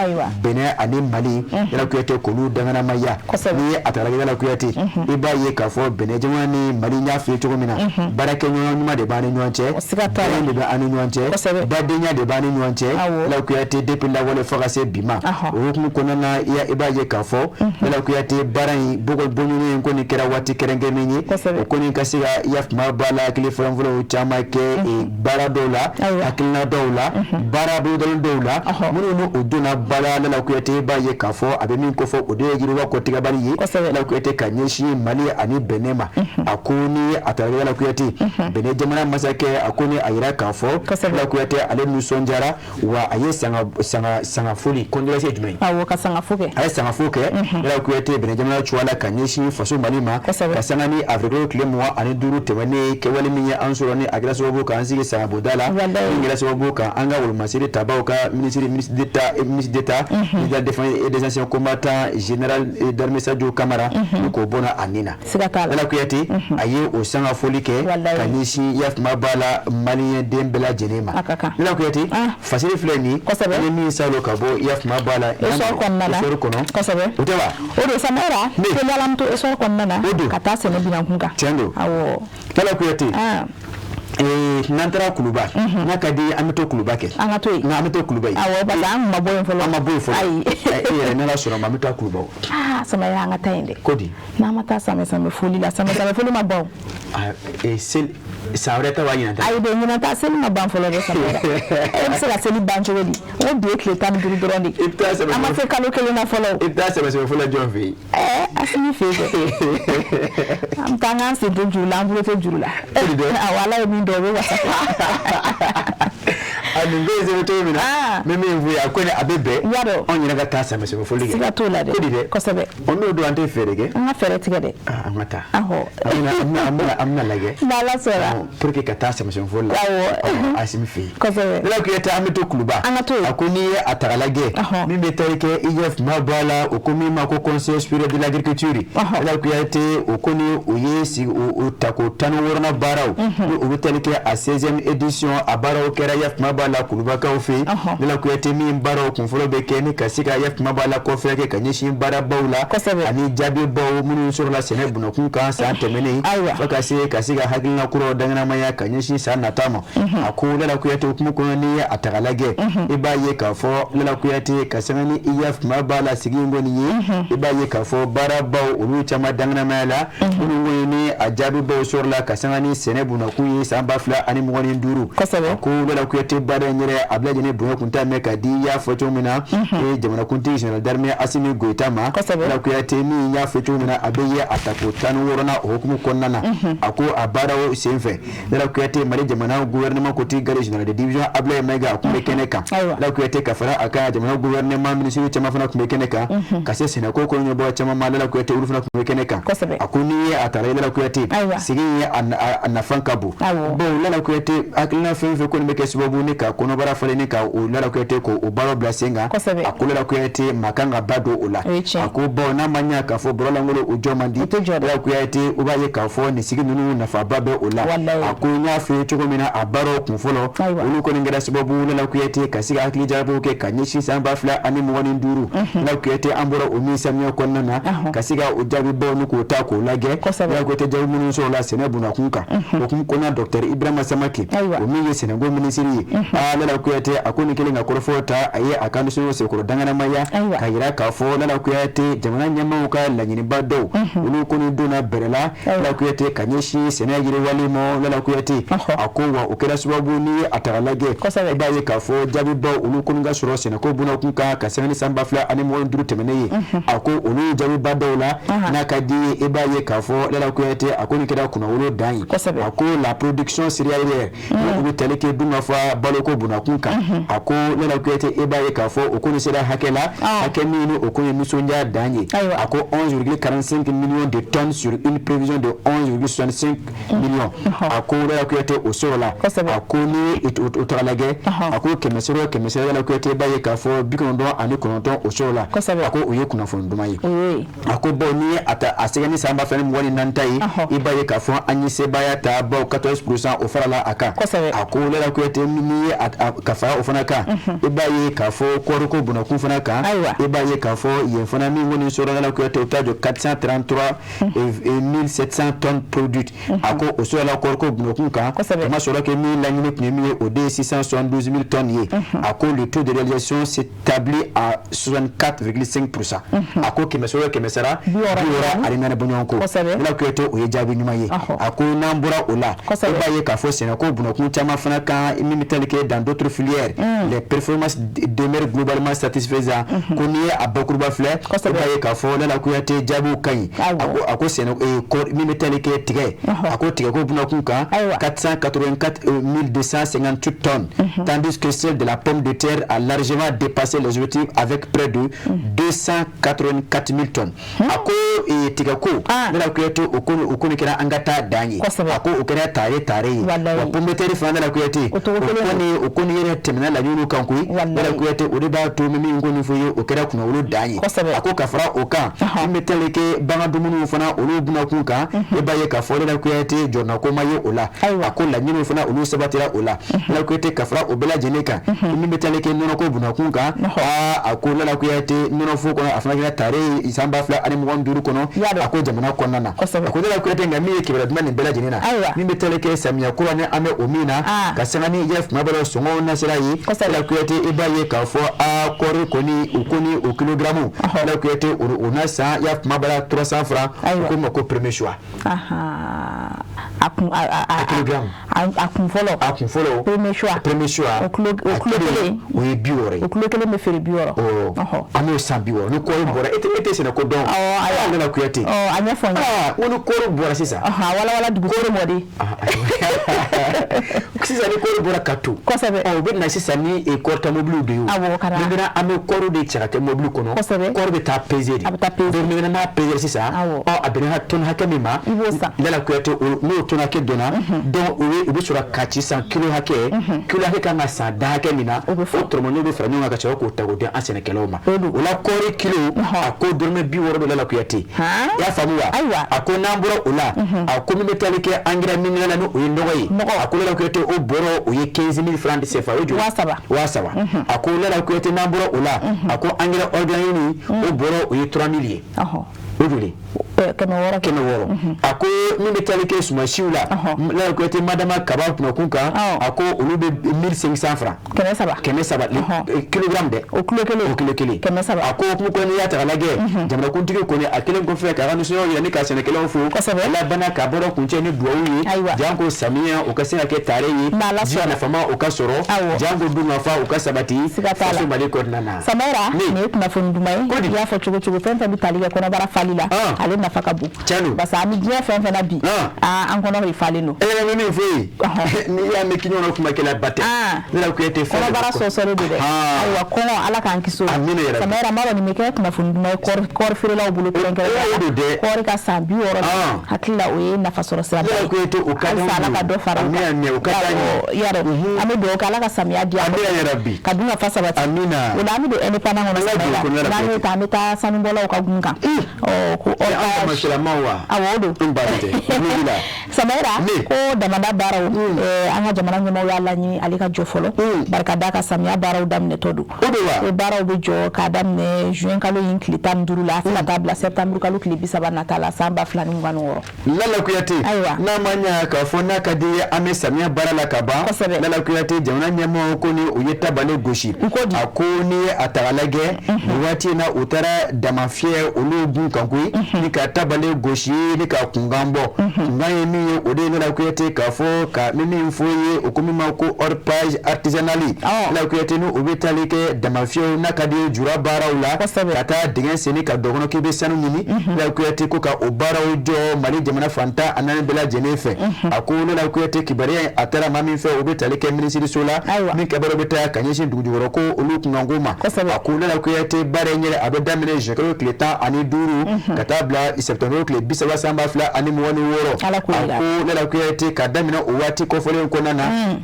Speaker 1: Benin ani Mali, Lala Kuyate k'olu danganamaya. N'i ye a ta Lala Kuyate, i b'a ye k'a fɔ Benin jamana ni Mali, n y'a f'i ye cogo min na, baarakɛɲɔgɔn ɲuman de b'an ni ɲɔgɔn cɛ, bɛn de bɛ an ni ɲɔgɔn cɛ, badenya de b'an ni ɲɔgɔn cɛ. Lala Kuyate depuis lawale fo ka se bi ma, o hukumu kɔnɔna na, i b'a ye k'a fɔ Lala Kuyate baara in bɔɲɔgɔn in kɔni kɛra waati kɛrɛnkɛrɛnnen ye, o kɔni ka se ka yafama ba la hakili fɔlɔfɔlɔw caman kɛ baara dɔw la, hakilina dɔw la, baara bolodalen dɔw la minnu ni o donna ba la. Lala Kuyate i b'a ye k'a fɔ a bɛ min kofɔ, o de ye yiriwa kɔtigɛbali ye Lala Kuyate ka ɲɛsin Mali ani Benin ma. A ko ni a taara Lala Kuyate Benin jamana masakɛ, a ko ni a yira k'a fɔ Lala Kuyate ale nisɔndiyara, wa a ye sanga foli condoléance ye jumɛn ye?
Speaker 2: Awɔ, ka sangafo kɛ.
Speaker 1: A ye sangafo kɛ Lala Kuyate Benin jamana cogoya la ka ɲɛsin faso Mali ma, ka sanga ni avril tile 25 tɛmɛnen kɛwale min ye an sɔrɔ ni a kɛra sababu k'an sigi sangabonda la, min kɛra sababu ka an ka wolomasiri tabaw ka ministre d'État, ministre de la défense et des anciens combattants, général d'armée Sadio Camara, ni k'o bɔnna a nin na. Lala Kuyate a ye o sanga foli kɛ ka ɲɛsin yafama ba la maliyɛn den bɛɛ lajɛlen ma. Lala Kuyate fasiri filɛ nin ye, ni min salo ka bɔ yafama ba la
Speaker 2: essor kɔnɔna na,
Speaker 1: kosɛbɛ, o tɛ wa?
Speaker 2: O don Samaïra, teliya la to essor kɔnɔna na ka taa sɛnɛ binankun kan.
Speaker 1: Tiɲɛ don.
Speaker 2: Awɔ.
Speaker 1: Lala Kuyate N'an taara Kuluba, n'a ka di an bɛ to Kuluba kɛ.
Speaker 2: An ka to yen.
Speaker 1: Nka an bɛ to Kuluba yen.
Speaker 2: Awɔ, parce que an ma bɔ yen fɔlɔ.
Speaker 1: An ma bɔ yen fɔlɔ.
Speaker 2: Ayi.
Speaker 1: E yɛrɛ, n'Ala sɔnna ma, an bɛ taa Kuluba o.
Speaker 2: Aa, Samaya, an ka taa yen dɛ.
Speaker 1: Ko di?
Speaker 2: N'an ma taa samɛ samɛ foli la, samɛ samɛ foli ma ban o.
Speaker 1: Ah, seli san wɛrɛ ta b'a ɲinan ta.
Speaker 2: Ayi dɛ, ɲinan ta seli ma ban fɔlɔ dɛ, Samaya. E bɛ se ka seli ban cogo di? O bi ye tile 15 dɔrɔn de.
Speaker 1: I bɛ taa sɛbɛ.
Speaker 2: An ma se kalo kelen na fɔlɔ o.
Speaker 1: I bɛ taa sɛbɛ sɛbɛ fɔlɔ jɔn fɛ yen?
Speaker 2: Asimi fɛ yen dɛ. An bɛ taa an k'an sen to juru la, an bolo tɛ juru la.
Speaker 1: Ko di dɛ?
Speaker 2: Awɔ, Ala ye min dɔn, o bɛ wasa.
Speaker 1: A nin bɛɛ ye sɛbɛn cogo min na, n bɛ min f'u ye, a ko ni a bɛ bɛn.
Speaker 2: Y'a dɔn.
Speaker 1: Anw yɛrɛ ka taa sɛbɛ sɛbɛ foli kɛ.
Speaker 2: Siga t'o la dɛ.
Speaker 1: Ko di dɛ?
Speaker 2: Kosɛbɛ.
Speaker 1: O n'o don an tɛ fɛɛrɛ kɛ.
Speaker 2: An ka fɛɛrɛ tigɛ dɛ.
Speaker 1: Ah, an ka taa.
Speaker 2: Awɔ.
Speaker 1: An bɛna lajɛ.
Speaker 2: N'Ala sɔnna.
Speaker 1: Pour que ka taa sɛbɛ sɛbɛ foli la.
Speaker 2: Awɔ.
Speaker 1: Asimi fɛ yen.
Speaker 2: Kosɛbɛ.
Speaker 1: Lala Kuyate, an bɛ to Kuluba.
Speaker 2: An ka to yen.
Speaker 1: A ko n'i ye a ta k'a lajɛ. Min bɛ tali kɛ IGF ma bɔ a la, o ko min ma ko Conseil supérieur de l'agriculture. Lala Kuyate, o ko ni o ye sigi o tako 16nan baaraw. Ni o bɛ tali kɛ a 16e édition, a baaraw kɛra IGF ma bɔ a la Kulubakaw fɛ yen. Lala Kuyate, min baaraw kunfɔlɔ bɛ kɛ ni ka se ka IGF ma bɔ a la kɔfɛ kɛ ka ɲɛsin baarabaw la. Ani jaabibaw minnu sɔrɔla sɛnɛ bunakun kan san tɛmɛnen. Fo ka se ka hakilina kuraw danganamaya ka ɲɛsin san nata ma. A ko Lala Kuyate, hukumu kɔnɔ, n'i ye a ta k'a lajɛ, i b'a ye k'a fɔ Lala Kuyate, ka sanga ni IGF ma b'a la sigi in kɔni ye, i b'a ye k'a fɔ baarabaw olu caman danganamaya la minnu kɔni ni a jaabibaw sɔrɔla ka sanga ni sɛnɛ bunakun ye san 2025. A ko Lala Kuyate, baara in yɛrɛ a bɛɛ lajɛlen bonya kun t'a mɛn ka di, i y'a fɔ cogo min na, jamanakuntigi général d'armée Asimi Goyita ma. Lala Kuyate, min y'a fɔ cogo min na, a bɛ ye a tako 16nan o hukumu kɔnɔna na. A ko a baaraw senfɛ, Lala Kuyate, Mali jamana gouvernement kotigi gare général de division Abdoulaye Maïga, a tun bɛ kɛnɛ kan. Lala Kuyate, ka fara a kan, jamana gouvernement ministre caman fana tun bɛ kɛnɛ kan, ka se sɛnɛko ko ɲɛbɔ caman ma. Lala Kuyate, olu fana tun bɛ kɛnɛ kan. A ko n'i ye a ta Lala Kuyate, sigi in ye a nafa ka bon. Bawo Lala Kuyate, hakilina fɛn fɛn kɔni bɛ kɛ sababu ni ka kɔnɔbara falen ni ka o Lala Kuyate k'o baaraw bila sen kan. A ko Lala Kuyate, maa kan ka ba don o la. A ko bawo n'a ma ɲɛ k'a fɔ bɔrɔlankolon o jɔ man di. Lala Kuyate, o b'a ye k'a fɔ nin sigi ninnu nafaba bɛ o la. A ko n y'a f'i ye cogo min na, a baaraw kun fɔlɔ olu kɔni kɛra sababu Lala Kuyate ka se ka hakili jagabɔw kɛ ka ɲɛsin san 2025. Lala Kuyate, an bɔra o min samiya kɔnɔna na, ka se ka o jaabibaw ni k'o ta k'o lajɛ. Lala Kuyate, jaabi minnu sɔrɔla sɛnɛ bunakun kan, o kun kɔnɔna, docteur Ibrahima Samake, o min ye sɛnɛko minisiri ye, aa Lala Kuyate, a ko nin kelen ka kɔrɔfɔ ta, a ye a ka nisɔndiya senkɔrɔ danganamaya ka yira k'a fɔ Lala Kuyate, jamana ɲɛmaaw ka laɲiniba dɔw olu kɔni donna bɛrɛ la, Lala Kuyate, ka ɲɛsin sɛnɛ yiriwali ma. Lala Kuyate, a ko wa o kɛra sababu ni a ta k'a lajɛ, i b'a ye k'a fɔ jaabibaw olu kɔni ka sɔrɔ sɛnɛko bunakun kan ka sanga ni san 2025 tɛmɛnen ye. A ko olu jaabiba dɔw la, n'a ka di ye, i b'a ye k'a fɔ Lala Kuyate, a ko nin kɛra kunnawolo dan ye. A ko la production céréalière, ni o bɛ tali kɛ dunkafa baloko bunakun kan, a ko Lala Kuyate, i b'a ye k'a fɔ o kɔni sera hakɛ la, hakɛ min ni o kɔni ye nisɔndiya dan ye. A ko 11,45 millions de tonnes sur une prévision de 11,65 millions. A ko Lala Kuyate, o sɔrɔla. A ko ni o taga lajɛ, a ko kɛmɛ sɔrɔ kɛmɛ sɔrɔ, Lala Kuyate, i b'a ye k'a fɔ 99 o sɔrɔla. A ko o ye kunnafoni duman ye. A ko bawo n'i ye a ta a sɛgɛ ni san 2024 ta ye, i b'a ye k'a fɔ an ye sebaaya ta, bawo 14% o farala a kan. A ko Lala Kuyate, n'i ye ka fara o fana kan, i b'a ye k'a fɔ kɔɔriko bunakun fana kan, i b'a ye k'a fɔ yen fana min kɔni sɔrɔ, Lala Kuyate, o bɛ taa jɔ 433 700 tonnes produites. A ko o sɔrɔla kɔɔriko bunakun kan. A ma sɔrɔ kɛ min laɲini tun ye min ye, o de ye 672 000 tonnes ye. A ko le taux de réalisation s'établit à 64,5%. A ko kɛmɛ sɔrɔ kɛmɛ sara 64 bɔɲɔgɔn kɔ. Lala Kuyate, o ye jaabi ɲuman ye. A ko n'an bɔra o la, i b'a ye k'a fɔ sɛnɛko bunakun caman fana kan, min bɛ tali kɛ dans d'autres filières, les performances demeurent globalement satisfaisantes. Ko n'i ye a bakuruba filɛ, i b'a ye k'a fɔ Lala Kuyate, jaabiw ka ɲi. A ko sɛnɛ min bɛ tali kɛ tigɛ, a ko tigɛko bunakun kan, 484 258 tonnes, tandis que celle de la pomme de terre a largement dépassé les objectifs avec près de 284 000 tonnes. A ko tigɛko, Lala Kuyate, o ko kɛra an ka taa dan ye. A ko o kɛra tare tare ye. Wa pomme de terre fana, Lala Kuyate, o kɔni o kɔni yɛrɛ tɛmɛna laɲiniw kan koyi. Lala Kuyate, o de b'a to min kɔni fɔ ye, o kɛra kunnawolo dan ye. A ko ka fara o kan, min bɛ tali kɛ bagan dumuniw fana olu bunakun kan, e b'a ye k'a fɔ Lala Kuyate jɔrɔnako ma ye o la. A ko laɲiniw fana olu sabatira o la. Lala Kuyate, ka fara o bɛɛ lajɛlen kan, min bɛ tali kɛ nɔnɔko bunakun kan, aa, a ko Lala Kuyate, nɔnɔfo kɔnɔ a fana kɛra tare ye san 2025 kɔnɔ, a ko jamana kɔnɔna na. A ko Lala Kuyate, nka min ye kibaruya duman nin bɛɛ lajɛlen na, min bɛ tali kɛ samiya kura ni an bɛ o min na, ka sanga ni yɛ kuma bɛɛ sɔngɔw nasira ye, Lala Kuyate, i b'a ye k'a fɔ a kɔɔri kɔni o kɔni o kilogramme, Lala Kuyate, o na san ya kuma bɛɛ 300 francs. O ko ma ko premier choix.
Speaker 2: A kun a
Speaker 1: kilogramme.
Speaker 2: A kun fɔlɔ.
Speaker 1: A kun fɔlɔ.
Speaker 2: Premier choix.
Speaker 1: Premier choix.
Speaker 2: O kilo kelen.
Speaker 1: O ye 60 ye.
Speaker 2: O kilo kelen bɛ feere 60.
Speaker 1: An b'o san 60 ni kɔɔri bɔra. E tɛ sɛnɛ ko dɔn.
Speaker 2: Awɔ.
Speaker 1: Lala Kuyate.
Speaker 2: A ɲɛfɔ n ye.
Speaker 1: Aa, ko ni kɔɔri bɔra sisan.
Speaker 2: A wala wala dugu kɔɔri mɔdi.
Speaker 1: Sisan ni kɔɔri bɔra ka to. Ɔ, u bɛ na sisan ni kɔɔri ta mɔbiliw de ye o.
Speaker 2: Awɔ, ka na.
Speaker 1: Maintenant an bɛ kɔɔri de cɛ ka kɛ mɔbili kɔnɔ. Kɔɔri bɛ taa peser de.
Speaker 2: A bɛ taa peser.
Speaker 1: Donc maintenant n'a peser sisan. Ɔ, a bɛnna tɔni hakɛ min ma.
Speaker 2: I b'o san.
Speaker 1: Lala Kuyate, n'o tɔni hakɛ dɔnna. Donc u bɛ sɔrɔ ka ci san kilo hakɛ. Kilo hakɛ kan ka san da hakɛ min na.
Speaker 2: O bɛ fɔ.
Speaker 1: O tɔrɔmɔɲɔgɔnw bɛ fara ɲɔgɔn kan ka sɔrɔ k'o ta k'o di an sɛnɛkɛlaw ma. O la kɔɔri kilo, a ko dɔrɔmɛ 60 don, Lala Kuyate. I y'a faamu wa?
Speaker 2: Ayiwa.
Speaker 1: A ko n'an bɔra o la, a ko min bɛ tali kɛ engrais minéral la, ni o ye nɔgɔ ye. A ko Lala Kuyate, o bɔrɔ o ye 15 000 francs de CFA, o ye joli?
Speaker 2: 3000.
Speaker 1: 3000. A ko Lala Kuyate, n'an bɔra o la, a ko engrais organique o bɔrɔ o ye 3000 ye. O joli?
Speaker 2: 600.
Speaker 1: 600. A ko min bɛ tali kɛ sumansiw la, Lala Kuyate, madama kaba kunakun kan, a ko olu bɛ 1500 francs.
Speaker 2: 300.
Speaker 1: 300 kilogramme dɛ.
Speaker 2: O kilo kelen.
Speaker 1: O kilo kelen.
Speaker 2: 300.
Speaker 1: A ko kun kɔni n'i y'a ta k'a lajɛ, jamanakuntigi kɔni a kelen kɔfɛ k'a ka nisɔndiya yira ni ka sɛnɛkɛlaw fo. Labanna ka bɔra kuncɛ ni duwawu ye. Janko samiya o ka se ka kɛ tare ye. Ji nafama o ka sɔrɔ. Janko dunkafa o ka sabati.
Speaker 2: Siga t'a la.
Speaker 1: Faso Mali kɔnɔna na.
Speaker 2: Samayira, nin ye kunnafoni duman ye. I y'a fɔ cogo cogo, fɛn fɛn bɛ tali kɛ kɔnɔbara fali la, ale nafa ka bon.
Speaker 1: Tiɲɛ don.
Speaker 2: Parce que an bɛ diɲɛ fɛn fɛn na bi, an kɔnɔ de falen don.
Speaker 1: E yɛrɛ bɛ min fɔ yen, n'i y'a mɛn k'i ɲɔgɔnna kumakɛla ba tɛ. Lala Kuyate, fɛn
Speaker 2: Kɔnɔbara sɔsɔlen don dɛ. Ayiwa, kɔngɔ, Ala k'an kisi o.
Speaker 1: Amina yarabi.
Speaker 2: Samayira, n b'a dɔn nin bɛ kɛ kunnafoni duman ye kɔɔri feerelaw bolo kɛrɛnkɛrɛnnenya la.
Speaker 1: O don dɛ.
Speaker 2: Kɔɔri ka san 60 la, hakili la o ye nafa sɔrɔ sira ba ye.
Speaker 1: Lala Kuyate, o ka d'anw
Speaker 2: Halisa Ala ka dɔ fara o kan.
Speaker 1: Amina, amina, o ka d'an ye.
Speaker 2: I y'a dɔn, an bɛ dugawu kɛ Ala ka samiya di an ma.
Speaker 1: Amina yarabi.
Speaker 2: Ka dun ka fa sabati.
Speaker 1: Amina.
Speaker 2: O la an bɛ don indépendant kɔnɔ.
Speaker 1: Ala don kɔnɔ.
Speaker 2: N'an y'o ta, an bɛ taa sanubɔlaw ka gun kan. Ɔ, ko
Speaker 1: An tamasilamaw wa?
Speaker 2: Awɔ, o don.
Speaker 1: N ba tɛ. N'o b'i la.
Speaker 2: Samayira, ko damada baaraw, an ka jamana ɲɛmaaw y'a laɲini ale ka jɔ fɔlɔ. Barika da ka samiya baaraw daminɛtɔ don.
Speaker 1: O don wa?
Speaker 2: O baaraw bɛ jɔ k'a daminɛ juin kalo in tile 15 la fo ka taa bila septembre kalo tile 30 nata la san 2026.
Speaker 1: Lala Kuyate,
Speaker 2: Ayiwa.
Speaker 1: N'a ma ɲa k'a fɔ n'a ka di ye, an bɛ samiya baara la ka ban. Lala Kuyate, jamana ɲɛmɔgɔw ko ni u ye tabale gosi. A ko n'i ye a ta k'a lajɛ, nin waati in na u taara damafiyɛ olu gun kan koyi, ni ka tabale gosi ni ka kunkan bɔ. Kunkan ye min ye, o de ye Lala Kuyate k'a fɔ ka min fɔ ye, o ko min ma ko orpaillage artisanal. Lala Kuyate, ni o bɛ tali kɛ damafiyɛw n'a ka di ye jura baaraw la, ka taa dingɛ senni ka don kɔnɔ k'i bɛ sanu ɲini. Lala Kuyate ko ka o baaraw jɔ Mali jamana fan 14 bɛɛ lajɛlen fɛ. A ko Lala Kuyate, kibaruya in a taara maa min fɛ, o bɛ tali kɛ minisiriso la, min kibaruya bɛ taa ka ɲɛsin dugujukɔrɔ ko olu kunkanko ma. A ko Lala Kuyate, baara in yɛrɛ a bɛ daminɛ juin kalo tile 15 ka taa bila septembre tile 30 san 2026. A ko Lala Kuyate, ka daminɛ o waati kɔfɔlen kɔnɔna na,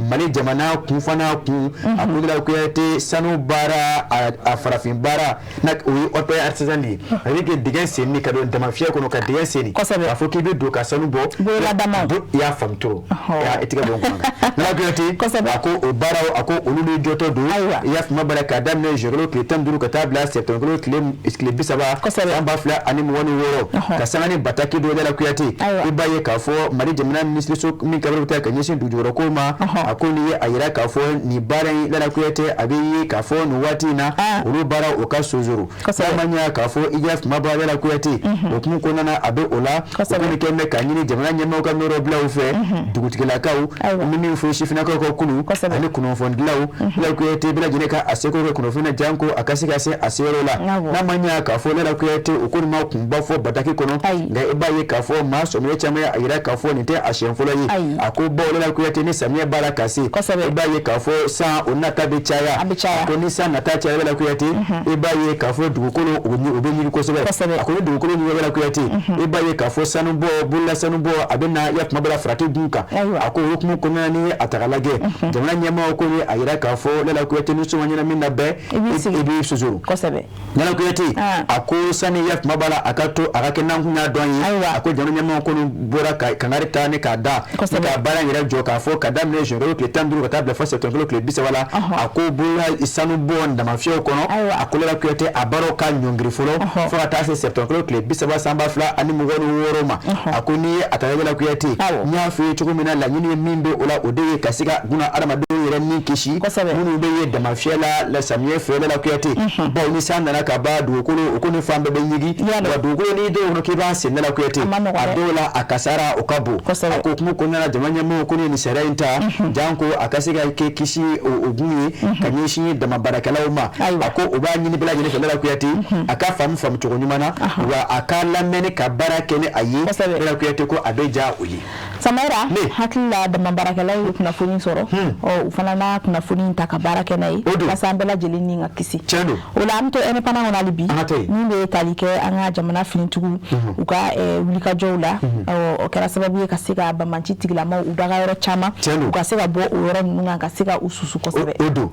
Speaker 1: Mali jamana kun fana kun, a ko Lala Kuyate, sanu baara a farafin baara n'a o ye orpaillage artisanal ye, a bɛ kɛ dingɛ senni ka don damafiyɛ kɔnɔ ka dingɛ senni, k'a fɔ k'i bɛ don ka sanu bɔ.
Speaker 2: Bololadamaw.
Speaker 1: I y'a faamu trop. I tigɛ bɔ n kunna. Lala Kuyate, a ko o baaraw, a ko olu de jɔtɔ don. I y'a faamu bara k'a daminɛ juin kalo tile 15 ka taa bila septembre kalo tile 30 san 2026, ka sanga ni bataki dɔ. Lala Kuyate, i b'a ye k'a fɔ Mali jamana minisiriso min kaburu bɛ taa ka ɲɛsin dugujukɔrɔ ko ma, a ko n'i ye a yira k'a fɔ nin baara in, Lala Kuyate, a bɛ ye k'a fɔ nin waati in na olu baara o ka sonsoro. N'a ma ɲɛ k'a fɔ i y'a faamu bara, Lala Kuyate, o hukumu kɔnɔna na a bɛ o la, o kɔni kɛ bɛ ka ɲini jamana ɲɛmaaw ka nɔrɔbilaw fɛ, dugutigilakaw ni min fɔ sifinnakaw ka kulu ani kunnafonidilaw, Lala Kuyate, bɛɛ lajɛlen ka a seko kɛ kunnafoni na, janko a ka se ka se a seyɔrɔ la. N'a ma ɲɛ k'a fɔ Lala Kuyate, o kɔni ma kunba fɔ. bataki kɔnɔ. Nka i b'a ye k'a fɔ maa sɔminen caman ye a yira k'a fɔ nin tɛ a siɲɛ fɔlɔ ye. A ko bawo Lala Kuyate, ni samiyɛ b'a la ka se, i b'a ye k'a fɔ san o nata bɛ caya. A ko ni san nata caya, Lala Kuyate, i b'a ye k'a fɔ dugukolo o bɛ ɲigin kosɛbɛ. A ko ni dugukolo ɲigin, Lala Kuyate, i b'a ye k'a fɔ sanubɔ, bolola sanubɔ, a bɛ na ya kuma bɛɛ la farati gun kan. A ko o hukumu kɔnɔna, ni a ta k'a lajɛ, jamana ɲɛmaaw ko ye a yira k'a fɔ Lala Kuyate, ni soma ɲɛnamin na bɛɛ i b'i susuru. Lala Kuyate, a ko sani ya kuma b'a la a ka to a ka kɛ n'an kun y'a dɔn ye. A ko jamana ɲɛmaaw kɔni bɔra ka kangari ta ni k'a da ni ka baara in yɛrɛ jɔ k'a fɔ ka daminɛ juin kalo tile 15 ka taa bila fo septembre kalo tile 30 la. A ko bolola sanu bɔ damafiyɛw kɔnɔ, a ko Lala Kuyate, a baaraw ka ɲɔngiri fɔlɔ fo ka taa se septembre kalo tile 30 san 2026 ma. A ko n'i ye a ta, Lala Kuyate, n y'a f'i ye cogo min na, laɲini ye min bɛ o la, o de ye ka se ka buna adamadenw yɛrɛ ni kisi minnu bɛ ye damafiyɛ la samiyɛ fɛ. Lala Kuyate, bawo ni san nana ka ban, dugukolo o ko ni fan bɛɛ bɛ ɲigin, wa dugukolo n'i dɔw kɔnɔ k'i b'a sen, Lala Kuyate, a dɔw la a kasara o ka bon. A ko hukumu kɔnɔna la, jamana ɲɛmɔgɔw ko ne ye nin sariya in ta janko a ka se ka kɛ kisi o gun ye ka ɲɛsin dama baarakɛlaw ma. A ko o b'a ɲini bɛɛ lajɛlen fɛ, Lala Kuyate, a ka faamu faamu cogo ɲuman na, wa a ka lamɛnni ka baara kɛ ni a ye. Lala Kuyate ko a bɛ diya o ye.
Speaker 2: Samara, hakili la dama baarakɛlaw ye kunnafoni sɔrɔ, ɔ u fana n'a kunnafoni ta ka baara kɛ n'a ye walasa an bɛɛ lajɛlen ni ka kisi. O la an bɛ to Indépendant kɔnɔ hali bi, min bɛ tali kɛ an ka jamana finitigiw u ka wulikajɔw la. O kɛra sababu ye ka se ka banbanci tigilamaw u daga yɔrɔ caman, u ka se ka bɔ o yɔrɔ ninnu kan ka se ka u susu kosɛbɛ.
Speaker 1: O don.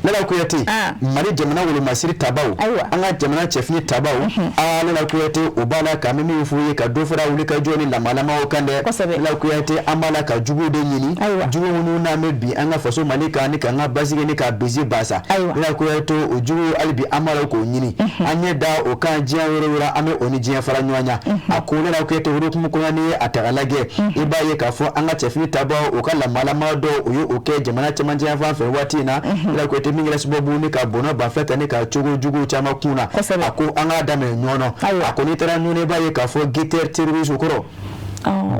Speaker 1: Lala Kuyate, Mali jamana wolomasiri tabaw, an ka jamana cɛfini tabaw, aa Lala Kuyate, o b'a la ka min f'u ye ka dɔ fara wulikajɔ ni lamalamaw kan dɛ. Lala Kuyate, an b'a la ka juguw de ɲini, jugu minnu n'an bɛ bi an ka faso Mali kan ni k'an ka basigi ni k'a bisi basa. Lala Kuyate, o jugu hali bi an b'a la k'o ɲini, an ɲɛ da o kan diɲɛ yɔrɔ yɔrɔ, an bɛ o ni diɲɛ fara ɲɔgɔn ɲa. A ko Lala Kuyate, hukumu kɔnɔ, ni a ta k'a lajɛ, i b'a ye k'a fɔ an ka cɛfini tabaw o ka lamalama dɔw o ye o kɛ jamana cɛmancɛ yan fan fɛ waati in na. Lala Kuyate, min kɛra sababu ni ka bɔnɔ ba ta ni ka cogo jugu caman kun na. A ko an k'a daminɛ ɲɔgɔn. A ko n'i taara ɲɔgɔn, i b'a ye k'a fɔ guetteurs terroristes kɔrɔ,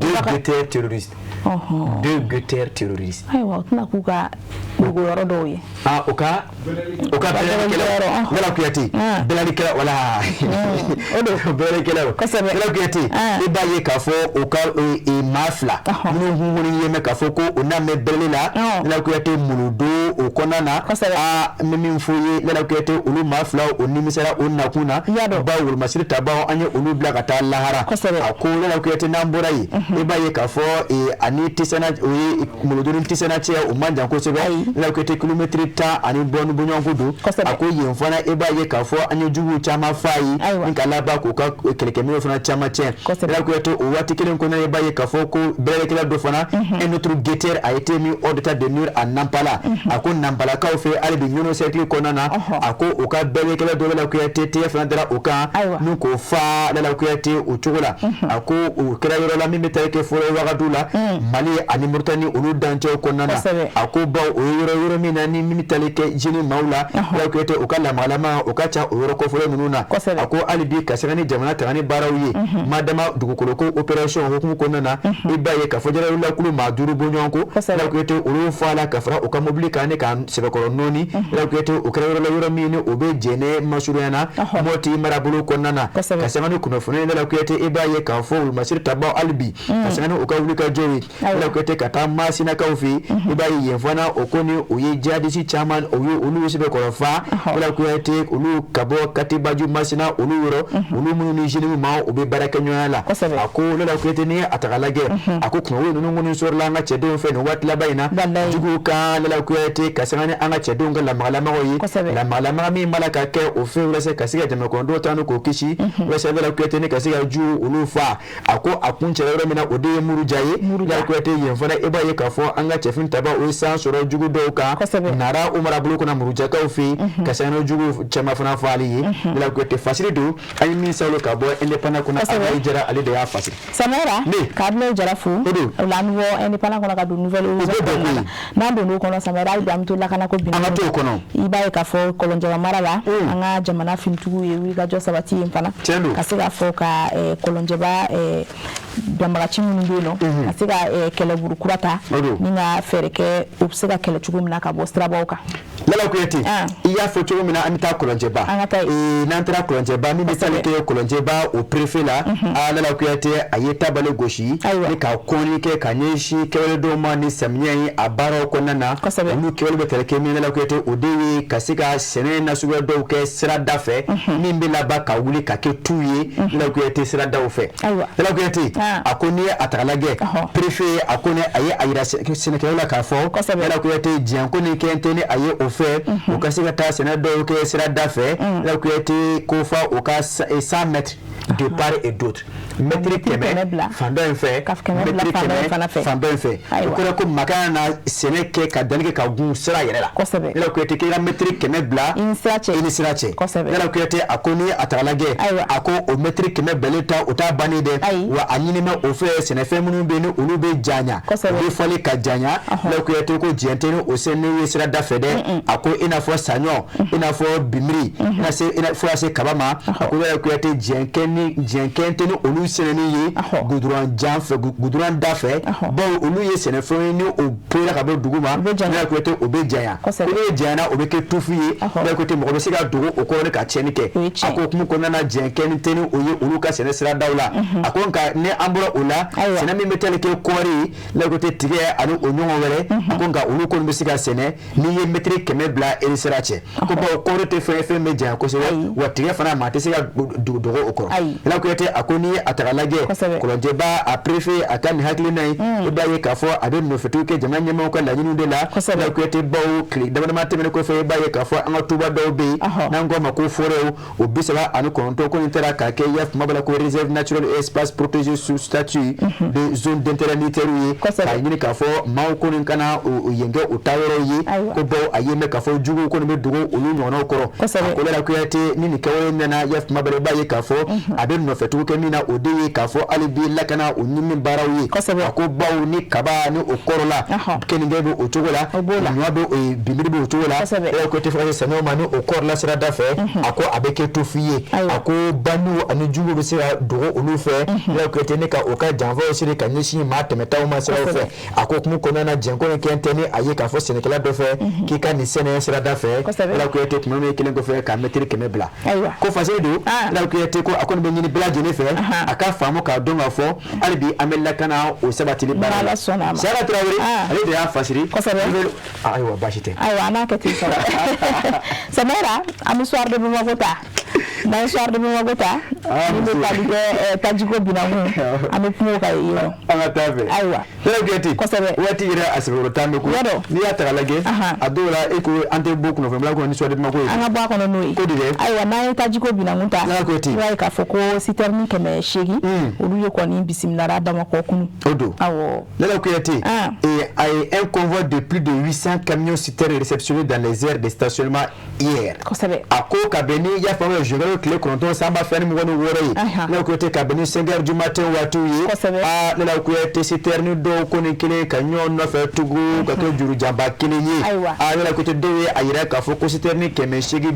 Speaker 1: deux guetteurs terroristes, deux guetteurs terroristes.
Speaker 2: Ayiwa, o tɛna k'u ka dogo yɔrɔ dɔw ye.
Speaker 1: Ah, o ka bɛlɛlikɛlaw, Lala Kuyate, bɛlɛlikɛla, wala
Speaker 2: o don.
Speaker 1: Bɛlɛlikɛlaw. Lala Kuyate, i b'a ye k'a fɔ o ka maa fila minnu kun kɔni ye mɛn k'a fɔ ko o n'a mɛn bɛlɛli la, Lala Kuyate, Muludo o kɔnɔna na. Aa, n bɛ min f'u ye, Lala Kuyate, olu maa fila o nimisara o nakun na, bawo wolomasiri tabaw an ye olu bila ka taa lahara. A ko Lala Kuyate, n'an bɔra yen, i b'a ye k'a fɔ ani Tisana, o ye Muludo ni Tisana cɛ, o man jan kosɛbɛ, Lala Kuyate, kilomɛtiri 10 ani bɔ ni bɔɲɔgɔnko don. A ko yen fana, i b'a ye k'a fɔ an ye juguw caman fa ye ni ka laban k'u ka kɛlɛkɛminɛw fana caman tiɲɛ. Lala Kuyate, o waati kelen kɔnɔ, i b'a ye k'a fɔ ko bɛlɛlikɛla dɔ fana, un autre guetteur a été mis hors d'état de nuire à Nampala. A ko Nampalakaw fɛ hali bi Ɲɔnɔ cercle kɔnɔna na, a ko u ka bɛlɛlikɛla dɔ, Lala Kuyate, tɛgɛ fana dara o kan ni k'o fa, Lala Kuyate, o cogo la. A ko o kɛra yɔrɔ la min bɛ tali kɛ fɔlɔ wagadu la, Mali ani Mauritanie olu dancɛw kɔnɔna na. A ko bawo o ye yɔrɔ min na ni min bɛ tali kɛ jini maaw la, Lala Kuyate, u ka lamagalama o ka ca o yɔrɔ kɔfɔlɔ ninnu na. A ko hali bi ka sanga ni jamana taga ni baaraw ye madama dugukolo ko opération hukumu kɔnɔna na, i b'a ye k'a fɔ jalawulakulu maa 5 bɔ ɲɔgɔn ko, Lala Kuyate, olu fa la ka fara u ka mobili kan ni ka sɛbɛkɔrɔ nɔɔni. Lala Kuyate, o kɛra yɔrɔ la yɔrɔ min ni o bɛ Jɛnɛ masurunya na Mɔti marabolo kɔnɔna na. Ka sanga ni kunnafoni ye, Lala Kuyate, i b'a ye k'a fɔ wolomasiri tabaw hali bi ka sanga ni u ka wulikajɔw ye, Lala Kuyate, ka taa Masinakaw fɛ yen, i b'a ye yen fana o ko ni o ye jihadisi caman o ye olu sɛbɛkɔrɔ fa, Lala Kuyate, olu ka bɔ Katibaju Masina olu yɔrɔ, olu minnu ni JNIM ma u bɛ baara kɛ ɲɔgɔnya la. A ko Lala Kuyate, n'i ye a ta k'a lajɛ, a ko kunnafoni ninnu kɔni sɔrɔla an ka cɛdenw fɛ nin waati laban in na juguw kan, Lala Kuyate, ka sanga ni an ka cɛdenw ka lamagalamaw ye, lamagalama min b'a la ka kɛ o fɛn walasa ka se ka jamana kɔnɔdenw ta ni k'o kisi, walasa Lala Kuyate ni ka se ka juw olu fa. A ko a kun cɛla yɔrɔ min na, o de ye Muruja ye. Lala Kuyate, yen fana i b'a ye k'a fɔ an ka cɛfini taba o ye san sɔrɔ jugu dɔw kan Nara o marabolo kɔnɔ Murujakaw fɛ yen, ka sanga ni jugu caman fana faali ye. Lala Kuyate, fasiri don an ye min salo ka bɔ Indépendant kɔnɔ, Abdoulaye Jara ale de y'a fasiri.
Speaker 2: Samara, ka Abdoulaye Jara fo. O la an bɛ bɔ Indépendant kɔnɔ ka don Nouvelle Horizon kɔnɔna la. N'an donn'o kɔnɔ, Samara, hali bi an bɛ to lakanako bin
Speaker 1: an ka t'o kɔnɔ.
Speaker 2: I b'a ye k'a fɔ Kɔlɔnjɛba mara la, an ka jamana finitigiw ye wulikajɔ sabati yen fana ka se k'a fɔ ka Kɔlɔnjɛba Banbagaci minnu bɛ yen nɔ, ka se ka kɛlɛburu kura ta ni ka fɛɛrɛ kɛ u bɛ se ka kɛlɛ cogo min na ka bɔ sirabaw kan.
Speaker 1: Lala Kuyate, i y'a fɔ cogo min na, an bɛ taa Kɔlɔnjɛba.
Speaker 2: An ka taa
Speaker 1: yen. N'an taara Kɔlɔnjɛba, min bɛ tali kɛ Kɔlɔnjɛba o préfet la, aa Lala Kuyate, a ye tabale gosi ni ka kɔnni kɛ ka ɲɛsin kɛwale dɔw ma ni samiyɛ in a baaraw kɔnɔna na. Olu kɛwale bɛ tali kɛ min, Lala Kuyate, o de ye ka se ka sɛnɛ nasuguya dɔw kɛ sirada fɛ min bɛ laban ka wuli ka kɛ tu ye, Lala Kuyate, siradaw fɛ. Lala Kuyate, a ko n'i ye a ta k'a lajɛ, préfet a ko ne a ye a yira sɛnɛkɛlaw la k'a fɔ, Lala Kuyate, diɲɛ ko ni kɛn tɛ ni a ye o fɛ u ka se ka taa sɛnɛ dɔw kɛ sirada fɛ. Lala Kuyate ko fa o ka 100 mètres de part et d'autre, mɛtiri 100 fan dɔ in fɛ, mɛtiri 100 fan dɔ in fɛ. O kɔrɔ ko maa kana na sɛnɛ kɛ ka danni kɛ ka gun sira yɛrɛ la. Lala Kuyate, k'i ka mɛtiri 100 bila
Speaker 2: i ni sira cɛ.
Speaker 1: I ni sira cɛ. Lala Kuyate, a ko n'i ye a ta k'a lajɛ, a ko o mɛtiri 100 bilalen ta, o t'a bannen dɛ. Wa a ɲini bɛ o fɛ, sɛnɛfɛn minnu bɛ yen ni olu bɛ janya, u bɛ falen ka janya, Lala Kuyate ko diɲɛ tɛ ni o sɛnɛ ye sirada fɛ dɛ. A ko i n'a fɔ saɲɔ, i n'a fɔ bimiri, fo ka se kaba ma. A ko Lala Kuyate, diɲɛ kɛn tɛ ni olu sɛnɛni ye goudron jan fɛ, goudron da fɛ, bawo olu ye sɛnɛfɛnw ye ni o poyira ka bɔ dugu ma, Lala Kuyate, o bɛ janya. Ko n'o janyana, o bɛ kɛ tufu ye. Lala Kuyate, mɔgɔ bɛ se ka dogo o kɔrɔ ka tiɲɛni kɛ. A ko hukumu kɔnɔna na, diɲɛ kɛn tɛ ni o ye olu ka sɛnɛ siradaw la. A ko nka ni an bɔra o la, sɛnɛ min bɛ tali kɛ kɔɔri, Lala Kuyate, tigɛ ani o ɲɔgɔn wɛrɛ, a ko nka olu kɔni bɛ se ka sɛnɛ n'i ye mɛtiri 100 bila e ni sira cɛ, ko bawo kɔɔri tɛ fɛn ye fɛn bɛ janya kosɛbɛ, wa tigɛ fana, maa tɛ se ka dogo o kɔrɔ. Lala Kuyate, a ko n'i ye a ta k'a lajɛ, Kɔlɔnjɛba a préfet a ka nin hakilina ye, i b'a ye k'a fɔ a bɛ nɔfɛtugu kɛ jamana ɲɛmaaw ka laɲiniw de la. Lala Kuyate, bawo tile damadama tɛmɛnen kɔfɛ, i b'a ye k'a fɔ an ka tuba dɔw bɛ yen n'an k'o ma ko forêt, o 39 ko nin taara k'a kɛ i y'a faamu b'a la ko réserve naturelle et espace protégé sous statut de zone d'intérêt militaire ye, k'a ɲini k'a fɔ maaw ko nin kana yen kɛ u taayɔrɔ ye, ko bawo a ye mɛn k'a fɔ juguw kɔni bɛ dogo olu ɲɔgɔnnaw kɔrɔ. A ko Lala Kuyate, ni nin kɛwale nana, i y'a faamu b'a la, i b'a ye k'a fɔ a bɛ nɔfɛtugu kɛ min na, o de ye k'a fɔ hali bi lakana o ɲini baaraw ye. A ko bawo ni kaba ni o kɔrɔla, keninge bɛ o cogo la, ɲɔ bɛ, binbiri bɛ o cogo la, Lala Kuyate, fo ka se saɲɔ ma, ni o kɔrɔla sirada fɛ, a ko a bɛ kɛ tufu ye. A ko bandiw ani juguw bɛ se ka dogo olu fɛ, Lala Kuyate, ne ka o ka janfaw siri ka ɲɛsin maa tɛmɛtaw ma siraw fɛ. A ko hukumu kɔnɔna na, jɛnko ni kɛn tɛ ni a ye k'a fɔ sɛnɛkɛla dɔ fɛ k'i ka nin sɛnɛ sirada fɛ, Lala Kuyate, tuma min kelen kɔfɛ ka mɛtiri 100 bila. Ko fasiri don, Lala Kuyate ko a kɔni bɛ ɲini bɛɛ lajɛlen fɛ a ka faamu k'a dɔn k'a fɔ hali bi an bɛ lakana o sabatili baara la. Sara Tarawele, ale de y'a fasiri. Ayiwa, baasi tɛ.
Speaker 2: Ayiwa, an b'a kɛ ten sa. Samara, an bɛ Soir de Bamako ta. N'an ye Soir de Bamako ta, min bɛ tali kɛ tajiko binankun, an bɛ kuma o kan yen nɔ.
Speaker 1: An ka taa fɛ.
Speaker 2: Ayiwa.
Speaker 1: Lala Kuyate. Waati yɛrɛ a sɛbɛkɔrɔ t'an bɛ ko. N'i y'a ta k'a lajɛ, a dɔw la e ko an tɛ bɔ kunnafoni kɔnɔ ni Soir de Bamako ye.
Speaker 2: An ka bɔ a kɔnɔ n'o ye.
Speaker 1: Ko di dɛ?
Speaker 2: Ayiwa, n'an ye tajiko binankun ta.
Speaker 1: Lala Kuyate.
Speaker 2: I b'a ye k'a fɔ ko citerne 800, olu de kɔni bisimilara Bamakɔ kunun.
Speaker 1: O don.
Speaker 2: Awɔ.
Speaker 1: Lala Kuyate, et a un convoi de plus de 800 camions citernes réceptionnés dans les aires de stationnement hier. A ko ka bɛn ni i y'a faamu juin tile 9 san 2026 ye. Lala Kuyate, ka bɛn ni 5 heures du matin waatiw ye. Aa Lala Kuyate, citerne dɔw kɔni kelen ka ɲɔgɔn nɔfɛ tugun ka kɛ jurujanba kelen ye. Aa Lala Kuyate, dɔw ye a yira k'a fɔ ko citerne 867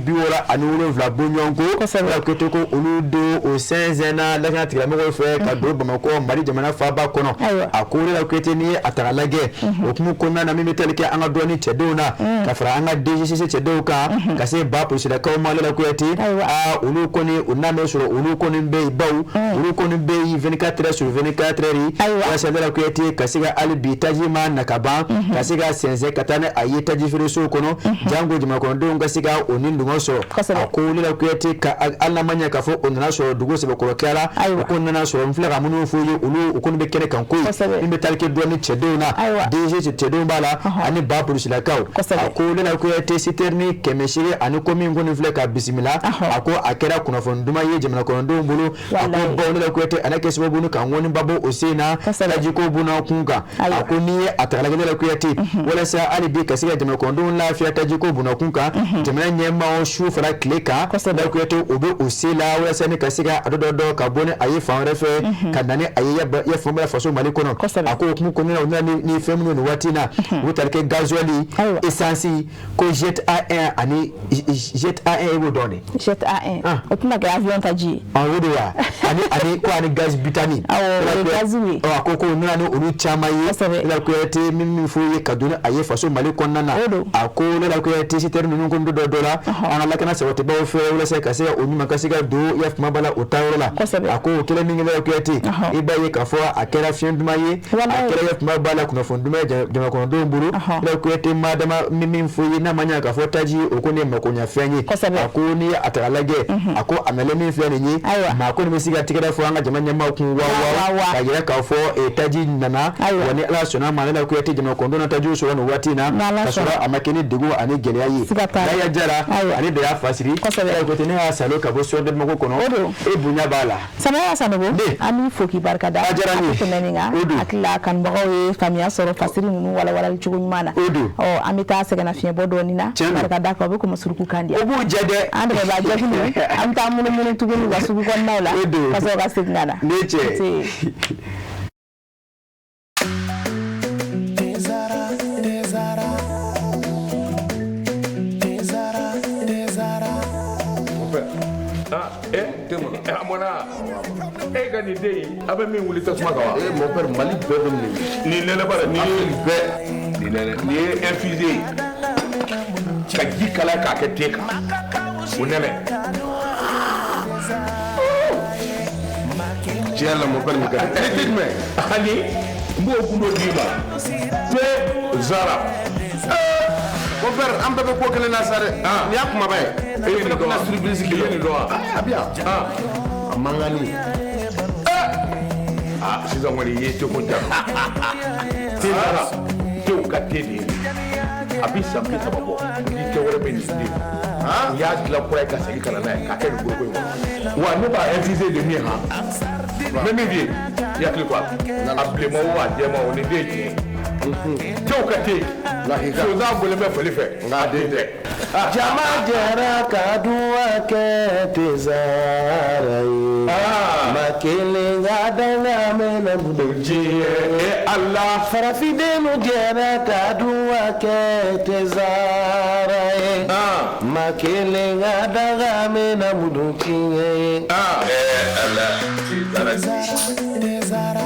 Speaker 1: bɔɲɔgɔnko. Lala Kuyate ko olu don o sɛnsɛnna lakana tigilamɔgɔw fɛ ka don Bamakɔ, Mali jamana faaba kɔnɔ. A ko Lala Kuyate, n'i ye a ta k'a lajɛ, o hukumu kɔnɔna na, min bɛ tali kɛ an ka dɔɔni cɛdenw na ka fara an ka DGCC cɛdenw kan ka se ba polisilakaw ma, Lala Kuyate, aa olu kɔni o n'a bɛ sɔrɔ olu kɔni bɛ yen, bawo olu kɔni bɛ yen 24 heures sur 24 heures, walasa Lala Kuyate ka se ka hali bi taji ma na ka ban ka se ka sɛnsɛn ka taa ni a ye taji feeresow kɔnɔ, jango jamanakɔnɔdenw ka se ka o ni dungɔ sɔrɔ. A ko Lala Kuyate, ka hali n'a ma ɲɛ k'a fɔ o nana sɔrɔ dugu sɛbɛkɔrɔ kɛra, o ko nana sɔrɔ n filɛ ka minnu fɔ ye, olu o kɔni bɛ kɛnɛ kan koyi, min bɛ tali kɛ dɔɔni cɛdenw na, DG cɛdenw b'a la ani ba polisilakaw. A ko Lala Kuyate, citerne 800 ani ko min kɔni filɛ ka bisimila, a ko a kɛra kunnafoni duman ye jamana kɔnɔdenw bolo. A ko bawo Lala Kuyate, a na kɛ sababu ka ŋɔniba bɔ o sen na tajiko buna kun kan. A ko n'i ye a ta k'a lajɛ, Lala Kuyate, walasa hali bi ka se ka jamana kɔnɔdenw lafiya tajiko buna kun kan, jamana ɲɛmaaw su fara tile kan, Lala Kuyate, o bɛ o se la walasa ni ka se ka a dɔ dɔ ka bɔ ni a ye fan wɛrɛ fɛ ka na ni a ye ya fan faso Mali kɔnɔ. A ko hukumu kɔnɔna na, u nana ni fɛn minnu nin waati in na, u bɛ tali kɛ gasoil, essence, ko Jet A1 ani Jet A1, e b'o dɔn de?
Speaker 2: Jet A1. O tɛna kɛ avion taji ye.
Speaker 1: O de wa ani ko ani gaz butane.
Speaker 2: Awɔ, o ye gaziw ye.
Speaker 1: A ko nana ni olu caman ye. Lala Kuyate min fɔ ye ka don a ye faso Mali kɔnɔna na. A ko Lala Kuyate citerne ninnu ko dɔ la an ka lakana sabatibaw fɛ walasa ka se ka o ɲuman ka se ka don ya kuma b'a la o taayɔrɔ la. A ko o kɛlen min kɛ Lala Kuyate, i b'a ye k'a fɔ a kɛra fiɲɛ duman ye, a kɛra ya kuma b'a la kunnafoni duman ye jamanakɔnɔdenw bolo. Lala Kuyate madama min fɔ ye n'a ma ɲɛ k'a fɔ taji o ko ne makoɲɛfɛn ye. A ko ni a taga lajɛ, a ko a nalen min filɛ nin ye, maa ko nin bɛ se ka tigɛrɛ fɔ an ka jama ɲɛmaaw kun wa k'a jira k'a fɔ taji nana, wa ni Ala sɔnna a ma Lala Kuyate jamanakɔnɔdenw na tajiw sɔrɔ nin waati in na, ka sɔrɔ a ma kɛ ni degun ani gɛlɛya ye. Daya Jara ani Daya Fasiri, Lala Kuyate ne y'a salo ka bɔ Soir de Bamako kɔnɔ, e bonya b'a la.
Speaker 2: Samaya Sanogo, an b'i fo k'i barika da.
Speaker 1: A diyara n ye.
Speaker 2: Tɛmɛ nin kan, hakili la kanubagaw ye faamuya sɔrɔ fasiri ninnu walawalali cogo ɲuman na. Ɔ, an bɛ taa sɛgɛnnafiɲɛbɔ dɔɔnin na. Barika da kan, o bɛ kɔmɔ suruku kan di.
Speaker 1: O b'u jɛ dɛ.
Speaker 2: An dɛmɛ b'a jɛ an bɛ taa munumunu tuguni u ka sugu kɔnɔnaw la. Ka sɔrɔ ka segin ka na.
Speaker 1: Ne cɛ.
Speaker 3: E ka nin den in, a bɛ min wuli tasuma kan wa?
Speaker 4: Eh mon père, Mali bɛɛ bɛ nin.
Speaker 3: Nin nɛnɛ ba nin ye bɛɛ. Nin nɛnɛ, nin ye infusé ye. Ka ji kalaya k'a kɛ te kan. O nɛnɛ.
Speaker 4: Tiɲɛ la mon père nin ka di.
Speaker 3: E tɛ jumɛn? Ani n b'o gundo d'i ma. Te Zara.
Speaker 4: Mon père, an bɛɛ bɛ ko kelen na sa dɛ. Nin y'a kumaba ye.
Speaker 3: E ye nin dɔn wa?
Speaker 4: Surprise
Speaker 3: E ye nin dɔn wa?
Speaker 4: A bɛ yan. A mangani.
Speaker 3: Ah, sisan kɔni i ye teko ja. Te Zara, tew ka te de ye. A bɛ san 30 bɔ. Ni te wɛrɛ bɛ nin den. U y'a dilan kura ye ka segin ka na n'a ye k'a kɛ nin foroko in kɔnɔ. Wa ne b'a infusé de min han. N bɛ min f'i ye, i hakili to a la. A bilenman o a jɛman o, nin den ye tiɲɛ ye. Tew ka te. Sonsan bɔlen bɛ fali fɛ. Nka a den tɛ.
Speaker 4: Jama jɛra ka duwa kɛ te Zara ye. Ma kelen ka danga mɛnna
Speaker 3: diɲɛ Ala.
Speaker 4: Farafindenw jɛra ka duwa kɛ te Zara ye. Ma kelen ka danga mɛnna diɲɛ ye.
Speaker 3: Ala te Zara.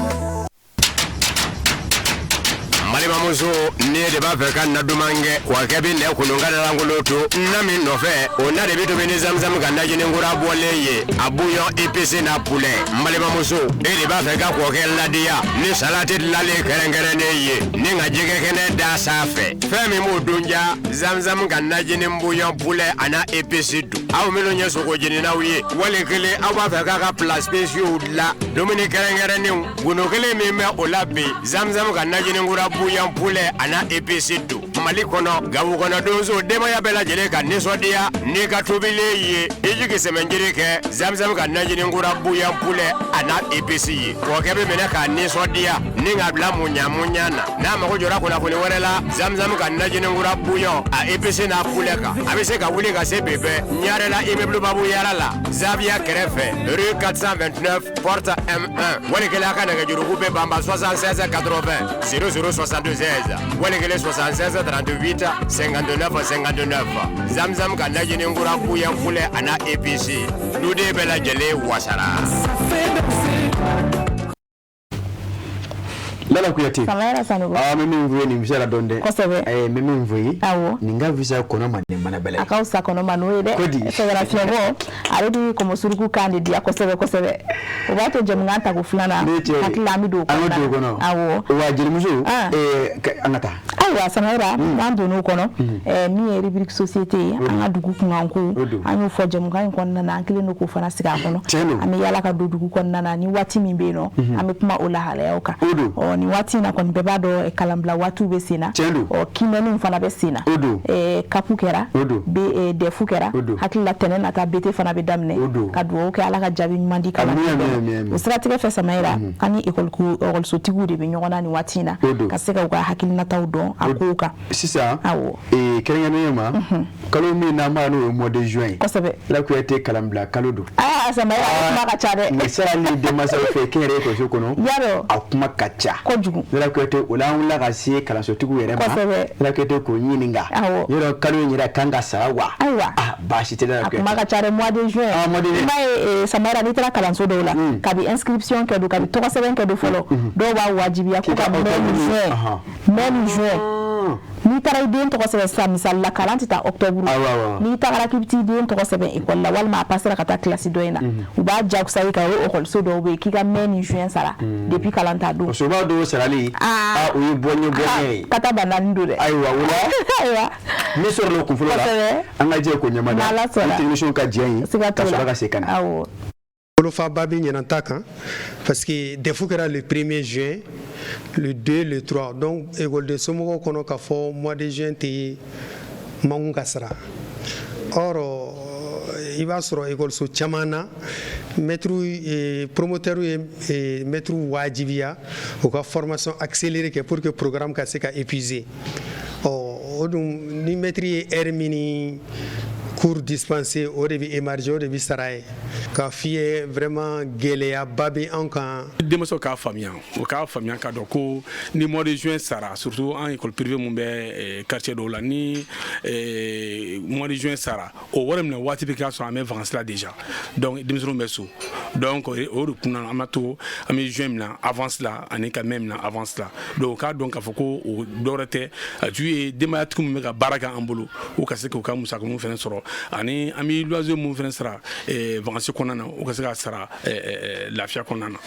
Speaker 5: Balimamuso, ne de b'a fɛ ka na duman kɛ, wa kɛ bɛ nɛ kolon ka lankolon to na min nɔfɛ, o na de bɛ tobi ni zamzam ka najini kura bɔlen ye, a bouillon épicé n'a poulet. N balimamuso, e de b'a fɛ ka kɔkɛ ladiya ni salati dilanlen kɛrɛnkɛrɛnnen ye, ni ka jɛgɛ kɛnɛ da sanfɛ, fɛn min b'o dun ja, zamzam ka najini bouillon poulet a n'a épice dun. Aw minnu ye sogo jeninaw ye, wali kelen aw b'a fɛ k'a ka plat spéciaux dilan, dumuni kɛrɛnkɛrɛnnenw, gundo kelen min bɛ o la bi, zamzam ka najini kura bouillon poulet a n'a épice dun. Mali kɔnɔ, Gawo kɔnɔ donso denbaya bɛɛ lajɛlen ka nisɔndiya n'i ka tobilen ye, i jigi sɛmɛnjiri kɛ zamzam ka najini kura bouillon poulet a n'a épice ye. Kɔkɛ bɛ minɛ k'a nisɔndiya ni k'a bila muɲa muɲa na. N'a mago jɔra kunnafoni wɛrɛ la, zamzam ka najini kura bouillon a épice n'a poulet kan, a bɛ se ka wuli ka se bi bɛɛ Ɲarela immeuble Babu Yara la, Zaviya kɛrɛfɛ, rue 429 porte M1. Wali kelen a ka nɛgɛjuruku bɛ banba 76 80 00 76 wali kelen 76 38 59 59. Zamzam ka najini kura bouillon poulet a n'a épice, duden bɛɛ lajɛlen wasara.
Speaker 1: Lala Kuyate.
Speaker 2: Samara Sanogo.
Speaker 1: Ah, n bɛ min f'i ye nin fisayara dɔɔni dɛ.
Speaker 2: Kosɛbɛ.
Speaker 1: N bɛ min f'i ye.
Speaker 2: Awɔ.
Speaker 1: Nin ka fisa kɔnɔ ma ni mana bɛlɛ ye.
Speaker 2: A ka fisa kɔnɔ ma n'o ye dɛ.
Speaker 1: Ko di?
Speaker 2: Sɛgɛnnafiɲɛbɔ, ale bɛ kɔmɔ suruku kan de diya kosɛbɛ kosɛbɛ. O b'a to jɛmukan tako filanan.
Speaker 1: Ne cɛ.
Speaker 2: Hakili la an bɛ don o
Speaker 1: An bɛ don o
Speaker 2: kɔnɔna
Speaker 1: kɔnɔ.
Speaker 2: Awɔ.
Speaker 1: Wa jelimuso. An ka taa.
Speaker 2: Ayiwa Samara, n'an donn'o kɔnɔ, min ye rubrique société ye, an ka dugu kunkanko, an y'o fɔ jɛmukan in kɔnɔna na, an kɛlen don k'o fana sigi a kɔnɔ. An bɛ yaala ka don dugu kɔnɔna na, ni waati min bɛ yen nɔ, an bɛ kuma o lahalayaw kan. Ɔ, nin waati in na kɔni bɛɛ b'a dɔn kalanbila waatiw bɛ sen na. Ɔ, kiimɛniw fana bɛ sen na. Kapu kɛra, dɛfu kɛra, hakili la tɛnɛn nata BT fana bɛ daminɛ. Ka dugawu kɛ Ala ka jaabi ɲuman di kalan. O siratigɛ fɛ Samayira, an ni ekɔlisotigiw de bɛ ɲɔgɔn na nin waati in na, ka se ka u ka hakilinataw dɔn a kow kan.
Speaker 1: Sisan, kɛrɛnkɛrɛnnenya ma, kalo min n'an b'a n'o ye mois de juin ye.
Speaker 2: Kosɛbɛ.
Speaker 1: Lala Kuyate kalanbila kalo don.
Speaker 2: Aa Samayira, a kuma ka ca dɛ.
Speaker 1: Nin sara ni denmansaw fɛ kɛnyɛrɛye ekɔliso kɔnɔ.
Speaker 2: Yarɔ.
Speaker 1: A kuma ka ca.
Speaker 2: Kojugu.
Speaker 1: Lala Kuyate, o la an wulila ka se kalansotigiw yɛrɛ ma.
Speaker 2: Kosɛbɛ.
Speaker 1: Lala Kuyate, k'o ɲininka.
Speaker 2: Awɔ.
Speaker 1: Yɔrɔ kalo in yɛrɛ kan ka sara wa?
Speaker 2: Ayiwa.
Speaker 1: Ah, baasi tɛ Lala
Speaker 2: A
Speaker 1: Kuyate.
Speaker 2: kuma ka ca dɛ, mois de juin.
Speaker 1: Ah, mois de juin.
Speaker 2: I b'a ye Samara, n'i taara kalanso dɔw la, kabi inscription kɛ don, kabi tɔgɔ sɛbɛn kɛ don fɔlɔ, dɔw b'a wajibiya ko
Speaker 1: K'i
Speaker 2: ka
Speaker 1: ka
Speaker 2: mai ni
Speaker 1: octobre
Speaker 2: juin. Mai ni juin. N'i taara i den tɔgɔ sɛbɛn sisan, misali la, kalan tɛ taa octobre.
Speaker 1: Awɔ, awɔ.
Speaker 2: N'i tagara k'i bɛ t'i den tɔgɔ sɛbɛn école la, walima a passera ka taa classe dɔ in na, u b'a jagosa i kan. O ye école so dɔw bɛ yen k'i ka mai ni juin sara depuis kalan t'a don.
Speaker 1: O soba dɔw sarali,
Speaker 2: Ah.
Speaker 1: ah, o ye bɔɲɛ bɔɲɛ ye.
Speaker 2: Ka taa ba naani don dɛ.
Speaker 1: Ayiwa, o la
Speaker 2: Ayiwa.
Speaker 1: min sɔrɔla o kunfɔlɔ la,
Speaker 2: Kosɛbɛ.
Speaker 1: an ka jɛ k'o ɲɛmada.
Speaker 2: N'Ala sɔnna.
Speaker 1: Ni technicien ka jɛ ye,
Speaker 2: Siga
Speaker 1: ka
Speaker 2: t'o la.
Speaker 1: sɔrɔ ka segin ka na.
Speaker 2: Awɔ.
Speaker 7: Bolofaba bɛ ɲinan ta kan parce que DEF kɛra le 1er juin, le 2, le 3. Donc ekɔliden somɔgɔw kɔnɔ k'a fɔ mois de juin tɛ mankun ka sara. Or i b'a sɔrɔ ekɔliso caman na, maître, promoteur ye maître wajibiya u ka formation accélérée kɛ pour que programme ka se ka épuiser. Ɔ o dun, ni maître ye heure min ni cours dispensé, o de bɛ émarger, o de bɛ sara ye. K'a f'i ye, vraiment gɛlɛyaba bɛ an kan.
Speaker 8: Denmansaw k'a faamuya, o k'a faamuya k'a dɔn ko ni mois de juin sara, surtout an école privée mun bɛ quartier dɔw la, ni mois de juin sara, o wari minɛ waati bɛ k'a sɔrɔ an bɛ vacances la déjà. Donc denmisɛnninw bɛ so. Donc o de kunna an b'a to an bɛ juin minɛ avance la ani ka mai minɛ avance la. Donc o k'a dɔn k'a fɔ ko o dɔwɛrɛ tɛ, a ju ye denbayatigi min bɛ ka baara kɛ an bolo, o ka se k'u ka musakaninw fɛnɛ sɔrɔ, ani an bɛ loyer mun fɛnɛ sara vacances kɔnɔna na, o ka se ka sara lafiya kɔnɔna na.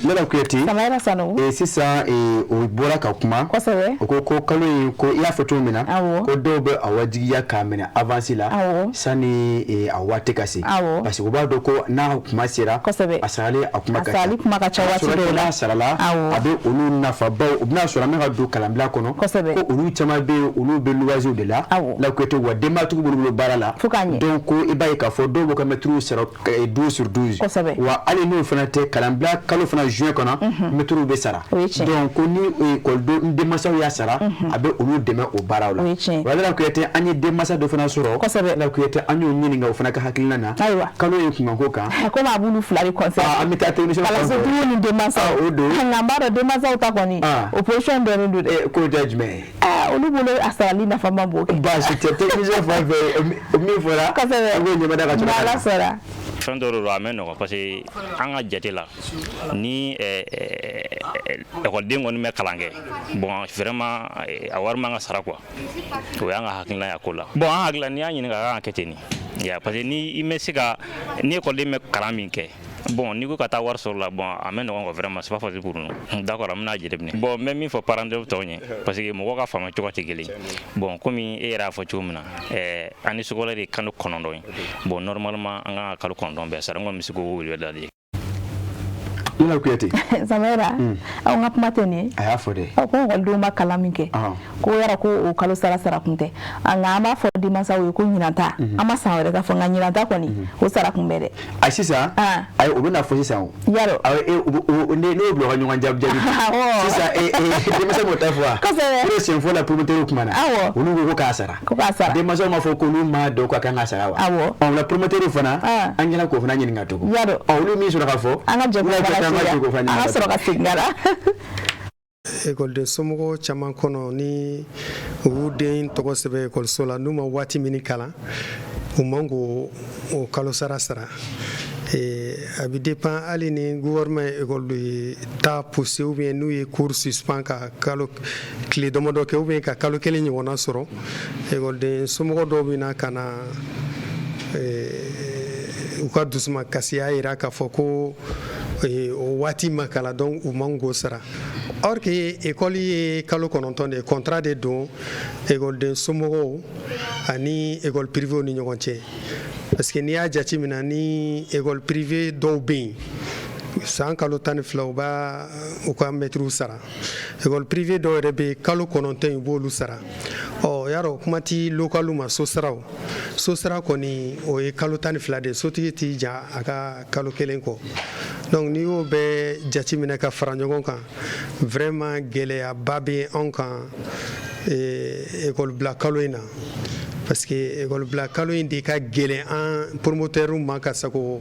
Speaker 1: Lala Kuyate.
Speaker 2: Samayɛrɛ Sanogo.
Speaker 1: Sisan o bɔra ka kuma.
Speaker 2: Kosɛbɛ.
Speaker 1: O ko ko kalo in ko, i y'a fɔ cogo min na,
Speaker 2: Awɔ.
Speaker 1: ko dɔw bɛ a wajibiya k'a minɛ avance la
Speaker 2: Awɔ.
Speaker 1: sani a waati ka se.
Speaker 2: Awɔ.
Speaker 1: Parce que u b'a dɔn ko n'a kuma sera,
Speaker 2: Kosɛbɛ.
Speaker 1: a sarali a kuma
Speaker 2: A
Speaker 1: ka ca.
Speaker 2: sarali kuma ka ca waati
Speaker 1: N'a sɔrɔ
Speaker 2: dɔw la.
Speaker 1: n'a sarala,
Speaker 2: Awɔ.
Speaker 1: a bɛ olu nafa baw, u bɛna sɔrɔ an bɛ ka don kalanbila kɔnɔ.
Speaker 2: Kosɛbɛ.
Speaker 1: Ko olu caman bɛ yen, olu bɛ loisir de la.
Speaker 2: Awɔ.
Speaker 1: Lala Kuyate, wa denbayatigiw b'olu bolo baara la.
Speaker 2: Fo k'a ɲɛ.
Speaker 1: Donc ko i b'a ye k'a fɔ dɔw b'u ka mɛtiriw sara 12 sur 12.
Speaker 2: Kosɛbɛ.
Speaker 1: Wa hali n'o fana tɛ, kalanbila kalo fana juin kɔnɔ, mɛtiriw bɛ sara.
Speaker 2: O ye tiɲɛ.
Speaker 1: Donc ko ni ekɔliden denmansaw y'a sara, a bɛ olu dɛmɛ o baaraw la.
Speaker 2: O ye tiɲɛ.
Speaker 1: Wa Lala Kuyate, an ye denmansa dɔ fana sɔrɔ.
Speaker 2: Kosɛbɛ.
Speaker 1: Lala Kuyate, an y'o ɲininka o fana ka hakilina na.
Speaker 2: Ayiwa.
Speaker 1: Kalo ye kunkanko kan.
Speaker 2: Komi a b'olu fila de conseil.
Speaker 1: Ah, an bɛ taa technicien fan fɛ.
Speaker 2: Kalansotigiw ni denmansaw.
Speaker 1: Ah, o don.
Speaker 2: Nka n b'a dɔn denmansaw ta kɔni.
Speaker 1: Ah.
Speaker 2: O position dɔnnen don dɛ.
Speaker 1: K'o tɛ jumɛn ye?
Speaker 2: Ah, olu bolo a sarali nafa man bon.
Speaker 1: Baasi tɛ, technicien fan fɛ min fɔra.
Speaker 2: Kosɛbɛ.
Speaker 1: An k'o ɲɛmada ka sɔrɔ ka
Speaker 2: N'Ala
Speaker 1: na.
Speaker 2: sɔnna.
Speaker 9: Fɛn dɔ de don, a mɛ nɔgɔn, parce que an ka jate la, ni ekɔliden kɔni bɛ kalan kɛ, bon, vraiment a wari man ka sara quoi. O y'an ka hakilina ye a ko la. Bon, an hakilila, n'i y'a ɲininka, a kan ka kɛ ten de ya, parce que ni i bɛ se ka, ni ekɔliden bɛ kalan min kɛ, bon, n'i ko ka taa wari sɔrɔ la, bon, a mɛ nɔgɔn quoi. Vraiment, c'est pas facile pour nous. D'accord, an bɛna jateminɛ. Bon, n bɛ min fɔ parents d'élèves tɔw ɲɛ, parce que mɔgɔw ka faamuya cogo tɛ kelen. Bon, komi e yɛrɛ y'a fɔ cogo min na, année scolaire ye kalo 9 ye. Bon, normalement an kan ka kalo 9 bɛɛ sara. N kɔni bɛ se k'o wele da de.
Speaker 1: Lala Kuyate.
Speaker 2: Samayɛrɛ, aw ka kuma tɛ nin ye.
Speaker 1: A y'a fɔ dɛ.
Speaker 2: Ɔ, ko ekɔlidenw ma kalan min kɛ, ko yɔrɔ ko o kalo sara sara kun tɛ. Nka an b'a fɔ denmansaw ye ko ɲinan ta, an ma san wɛrɛ ta fɔ, nka ɲinan ta kɔni, o sara kun bɛ dɛ.
Speaker 1: A sisan, ayi, o bɛna fɔ sisan o.
Speaker 2: Yarɔ.
Speaker 1: Ayi, ne y'o bila u ka ɲɔgɔn jaabi jaabi.
Speaker 2: Awɔ.
Speaker 1: Sisan denmansaw m'o ta fɔ wa?
Speaker 2: Kosɛbɛ.
Speaker 1: O de sen fɔlɔ la, promoteur kumana.
Speaker 2: Awɔ.
Speaker 1: Olu ko ko k'a sara.
Speaker 2: Ko k'a sara.
Speaker 1: Denmansaw m'a fɔ ko olu m'a dɔn k'a kan ka sara wa?
Speaker 2: Awɔ.
Speaker 1: Ɔ, la promoteur fana, an kɛra k'o fana ɲininka tugun.
Speaker 2: Yarɔ.
Speaker 1: Ɔ, olu min sɔrɔ ka fɔ.
Speaker 2: An ka jɛ k'o
Speaker 1: Lala Kuyate, an
Speaker 2: fana
Speaker 1: ka jɛ k'o fana
Speaker 2: an ka
Speaker 1: ɲininka.
Speaker 2: sɔrɔ ka segin ka na.
Speaker 7: Ekɔliden somɔgɔw caman kɔnɔ, ni u y'u den tɔgɔ sɛbɛn ekɔliso la, n'u ma waati min kalan, u man k'o o kalo sara sara. A bɛ dépend, hali ni gouvernement ye ekɔli ta poussé ou bien n'u ye cours suspend ka kalo tile damadɔ kɛ ou bien ka kalo kelen ɲɔgɔnna sɔrɔ, ekɔliden somɔgɔ dɔw bɛ na ka na u ka dusuma kasiya yira k'a fɔ ko o waati ma kalan, donc u man k'o sara. Or que école ye kalo 9 de ye, contrat de don ekɔliden somɔgɔw ani école privée ni ɲɔgɔn cɛ. Parce que n'i y'a jateminɛ, ni école privée dɔw bɛ yen, san kalo 12 u b'a u ka mɛtiriw sara. École privée dɔw yɛrɛ bɛ yen, kalo 9 u b'olu sara. Ɔ yarɔ, kuma ti local ma, so saraw, so sara kɔni, o ye kalo 12 de ye, sotigi t'i ja a ka kalo kelen kɔ. Donc n'i y'o bɛɛ jateminɛ ka fara ɲɔgɔn kan, vraiment gɛlɛyaba bɛ anw kan école bila kalo in na, parce que école bila kalo in de ka gɛlɛn an promoteur ma ka sago.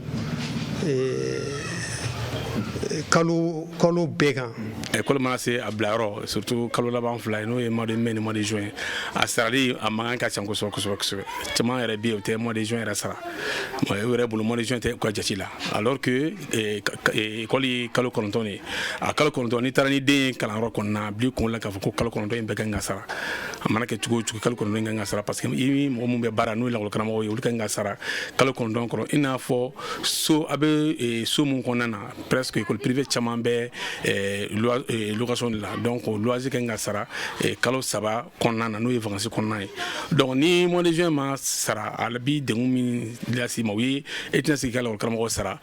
Speaker 7: Kalo bɛɛ kan.
Speaker 8: École mana se a bilayɔrɔ, surtout kalo laban 2 ye, n'o ye mois de mai ni mois de juin, a sarali a mankan ka ca kosɛbɛ kosɛbɛ kosɛbɛ. Caman yɛrɛ bɛ yen, u tɛ mois de juin yɛrɛ sara. U yɛrɛ bolo, mois de juin tɛ u ka jate la, alors que école ye kalo 9 de ye. A kalo 9, n'i taara ni den ye kalanyɔrɔ kɔnɔna, a bil'i kun la k'a fɔ ko kalo 9 in bɛɛ kan ka sara. A mana kɛ cogo o cogo, kalo 9 in kan ka sara, parce que i mɔgɔ min bɛ baara, n'o ye lakɔlikaramɔgɔ ye, olu kan ka sara kalo 9 kɔnɔ. I n'a fɔ so, a bɛ so mun kɔnɔna na, presque école privée caman bɛ location de la. Donc loyer kan ka sara kalo 3 kɔnɔna na, n'o ye vacances kɔnɔna ye. Donc ni mois de juin ma sara, a bi degun min lase i ma, o ye e tɛna se k'i ka lakɔlikaramɔgɔ sara